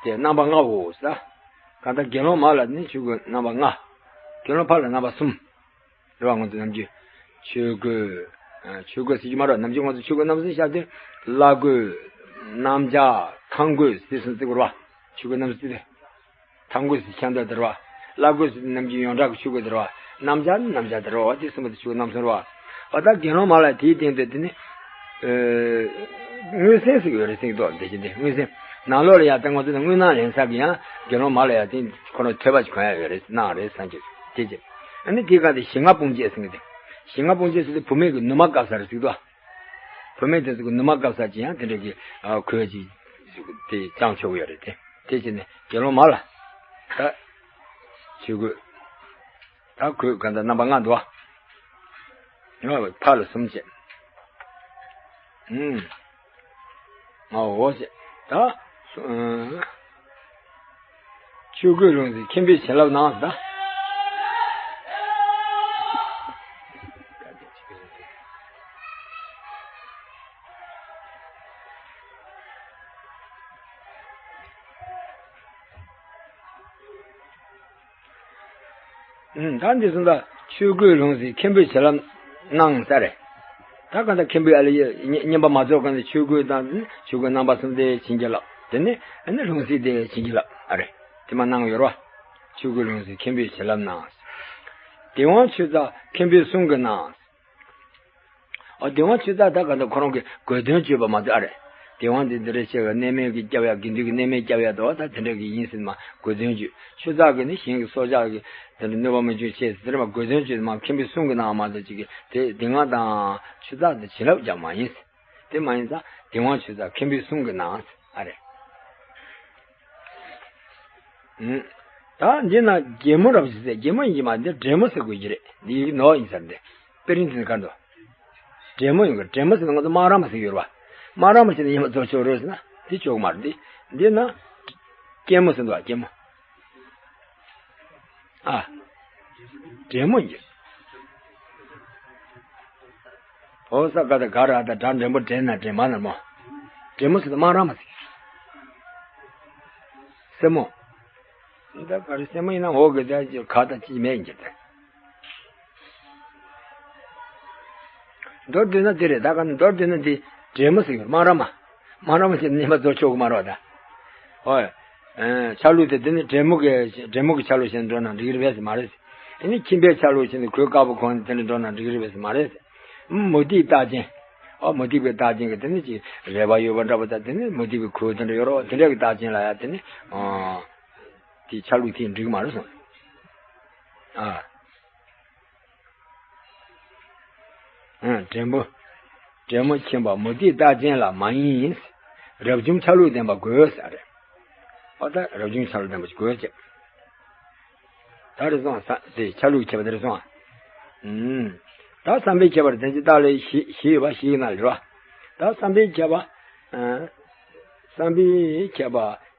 དེ་རྣམ་པ་ལྔའོ་ཟེར། གང་ལྟར་དགེ་སློང་མ་ལ་ནི་ཆོས་གོས་རྣམ་པ་ལྔ། དགེ་སློང་ཕ་ལ་རྣམ་པ་གསུམ། རེད་བ། ང་ཚོ་ནམ་རྒྱུན་ཆོས་གོས། ཨ། ཆོས་གོས་ཟེར་གྱི་མ་རེད། ནམ་རྒྱུན་ང་ཚོ་ཆོས་གོས་རྣམ་གསུམ་བཞག་དུས་བླ་གོས། གནམ་ལྕགས། ཐང་གོས་ཟེར་གསུམ་བརྩི་དགོས་རེད་བ། ཆོས་གོས་རྣམ་གསུམ་བརྩི་དུས། ཐང་གོས་ཟེར་ཁྱད་མདོག་དེ་རེད་བ། བླ་གོས་ཟེར་ནམ་རྒྱུན་ཡོངས་གྲགས་ཀྱི་ཆོས་གོས་དེ་རེད་བ། གནམ་ལྕགས་ནི་གནམ་ལྕགས་དེ་རེད་བ། དེ་གསུམ་པོ་དེ་ཆོས་གོས་རྣམ་གསུམ་རེད་བ། འོ་ད་དགེ་སློང་མ་ལ་དེའི་སྟེང་དུ་དེ་ནི། ཨེ། མངོན་སེམས་ཟེར་གྱི་ཡོད་རེད་ཟེར་གྱི་འདུག་དེ་བཞིན་དེ་མངོན་སེམས། ནང་ལོགས་ལ་ཡང་ད་ང་ཚོ་ནི་དངོས་སྣང་ལེན་ས་གི་ཡང་དགེ་སློང་མ་ལ་ཡང་དེ་ཁོ་རང་ཐོས་པ་ཅིག་གོན་ཡ་ཡོད་རེད་གནང་རེད་སངས་རྒྱས་དེ་ཅི། ཨ་ནི་དེའི་སྒང་དེ་ཞི་ལྔ་སྤོང་བྱེད་ཟེར་གྱི་དེ། ཞི་ལྔ་སྤོང་བྱེད་ཟེར་དུས་བུད་མེད་ཀྱི་ནུ་མ་བཀབ་ས་རེད་ཟེར་གྱི་འདུག་བུད་མེད་དེ་ཚོ་གི་ནུ་མ་བཀབ་ས་ཅིག་ཡང་དེ་འདྲ་གི་ཨ་གོས་ཅིག་དེ་བཅང་ཆོག་གི་ཡོད་རེད་དེ། དེ་བྱས་ནས་དགེ་སློང་མ་ལ་ད་ཆོས་གོས་ད་གོས་ག་འདྲ་རྣམ་པ་ལྔ་འདུག་ཨ། ཕ་ལ་གསུམ་བྱས། ཨུམ། ཨ་འོ་བྱས་ད། ཨུམ། ཆོས་གོས་ལོངས་སུ་མཁྱེན་པའི་བྱིན་རླབས་གནང་ཟེར་ད། ཨུམ། ད་འདི་གསུམ་ད་ཆོས་གོས་ལོངས་སུ་མཁྱེན་པའི་བྱིན་རླབས་གནང་ས་རེད། ད་གང་ལྟར་མཁན་པོའི་ཨ་ལ་ཡ་བསྙེན་པ་མ་རྫོགས་གོང་དུ་ཆོས་གོས་དང་ཆོས་གོས་རྣམ་པ་གསུམ་དེ་བྱིན་གྱིས་བརླབས། དེ་ནས་ཨ་ནི་ལྷུང་བཟེད་དེ་བྱིན་གྱིས་བརླབས་ཨ་རེད། དེ་མ་གནང་ཡོད་རེད་བ། ཆོས་གོས་ལོངས་སུ་མཁྱེན་པའི་བྱིན་རླབས་གནང་། དེ་དབང་ཆོས་བདག་མཁན་པོའི་གསུང་གིས་གནང་། ཨ་དེ་དབང་ཆོས་བདག་ད་གང་ལྟར་ཁོ་རང་གི་དགོས་དོན་བརྗོད་པ་མ་གཏོགས་ཨ་རེད། དེ་དབང་དེ་འདི་རེ་ཆེ་བའི་གནས་མལ་གྱི་སྐྱབས་ཡ་དགེ་འདུན་གྱི་གནས་མལ་སྐྱབས་ཡ་དོ་ད་དེ་འདྲ་གི་ཡིན་ཟེར་མ་དགོས་དོན་བརྗོད། ཆོས་བདག་གི་ནི་གཞན་གྱི་སྲོག་ཆགས་ཀྱི་དེ་འདྲ་གནོད་པ་མི་འབྱུང་ཆེད་དེ་འདྲ་མ་དགོས་དོན་བརྗོད་མ་མཁན་པོའི་གསུང་གི་ནང་མ་གཏོགས་ཅིག་གི་དེ་དེ་སྔ་དང་ཆོས་བདག་དེ་བྱིན་རླབས་ཀྱང་མ་ཡིན། དེ་མ་ཡིན་ཙང་དེ་དབང་ཆོས་བདག་མཁན་པོའི་གསུང་གི་ནང་ཨ་རེད། ཨུམ། ད་འདི་ན་རྒྱལ་མོ་རབ་ཞིག་ཟེར་རྒྱལ་མོ་ཡིན་གྱི་མ་འདི་འདྲེ་མོ་ཟེར་དགོས་ཀྱི་རེད། འདི་ཡི་གེ་ནོར་ཡིན་ཟེར་འདི། དཔེ་རིང་དེ་ནི་ག་འདུག་འདྲེ་མོ་ཡིན་གྱི་འདྲེ་མོ་ཟེར་ན་ང་ཚོ་སྨན་རམས་པ་ཟེར་གྱི་ཡོད་རེད་བ། སྨན་རམས་པ་བྱས་ན་ཡིན་པ་རྫོགས་ཆོག་རེད་ཟེར་ན་དེ་ཆོག་གི་མ་རེད་འདི། འདི་ན། སྐྱེད་མོ་ཟེར་འདུག་བ་སྐྱེད་མོ། ཨ། འདྲེ་མོ་ཡིན་གྱི། ཨོ་ས་ག་ད་ག་ར་ད་དྲ་འདྲེ་མོ་འདྲེ་ན་འདྲེ་མ་ན་མོ། འདྲེ་མོ་ཟེར་ན་སྨན་རམས་པ་ཟེར། སེན་མོ། ད་ག་རེ་སེན་མོ་ཡིན་ན་འོ་གི་ད་ག་ད་ཅི་མེད་ཡིན་གྱི་ད། མདོར་བསྡུས་ན་དེ་རེད་ད་ག་ནི་མདོར་བསྡུས་ན་དེ་འདྲེ་མོ་ཟེར་གྱི་སྨན་རམས་པ། སྨན་རམས་པ་ཟེར་ན་ཉན་པ་རྫོགས་ཆོག་གི་མ་རེད་ད། ཨོ། ཨེ། ཆ་ལུགས་དེ་དེ་ནི་འདྲེ་མོ་གི་འདྲེ་མོ་གི་ཆ་ལུགས་བྱས་ནས་འགྲོ་ན་འགྲིག་གི་རེད་པས་ཟེར་མ་རེད། དེ་ནི་ཁྱིམ་པའི་ཆ་ལུགས་བྱས་ནས་གོས་དཀར་པོ་གོན་ནས་དེ་འདྲ་འགྲོ་ན་འགྲིག་གི་རེད་པས་ཟེར་མ་རེད། མུ་སྟེགས་རྟགས་ཅན། ཨ་མུ་སྟེགས་པའི་རྟགས་ཅན་གྱི་དེ་ནི་ཅིག་རལ་པ་ཡོད་པ་འདྲ་པོ་དང་དེ་ནི་མུ་སྟེགས་པའི་གོས་དེ་འདྲ་ཡོད་རོགས་དེ་འདྲ་གི་རྟགས་ཅན་ལ་ཡ་དེ་ནི། ཨ། དེ་ཆ་ལུགས་དེ་འགྲིག་མ་རེད་གསུངས། ཨ། འདྲེ་མོ། འདྲེ་མོ་ཁྱིམ་པ་མུ་སྟེགས་རྟགས་ཅན་ལ་མ་ཡིན། རབ་བྱུང་ཆ་ལུགས་ལྡན་པ་དགོས་ཟེར་རེད། ཨོ་ད་རབ་བྱུང་ཆ་ལུགས་ལྡན་པ་ཞིག་དགོས་ཀྱི། ད་རེ་སོང་ས་དེ་ཆ་ལུགས་ཁྱད་པར་དེ་རེ་སོང་། ཨུམ། ད་བསམ་པའི་ཁྱད་པར་དེ་ཅི་ལྟ་ལས་ཞེས་ཞེས་ཡོད་པ་ཞིག་ན་ལེ་རོ། ད་བསམ་པའི་ཁྱད་པར། ཨ། བསམ་པའི་ཁྱད་པར།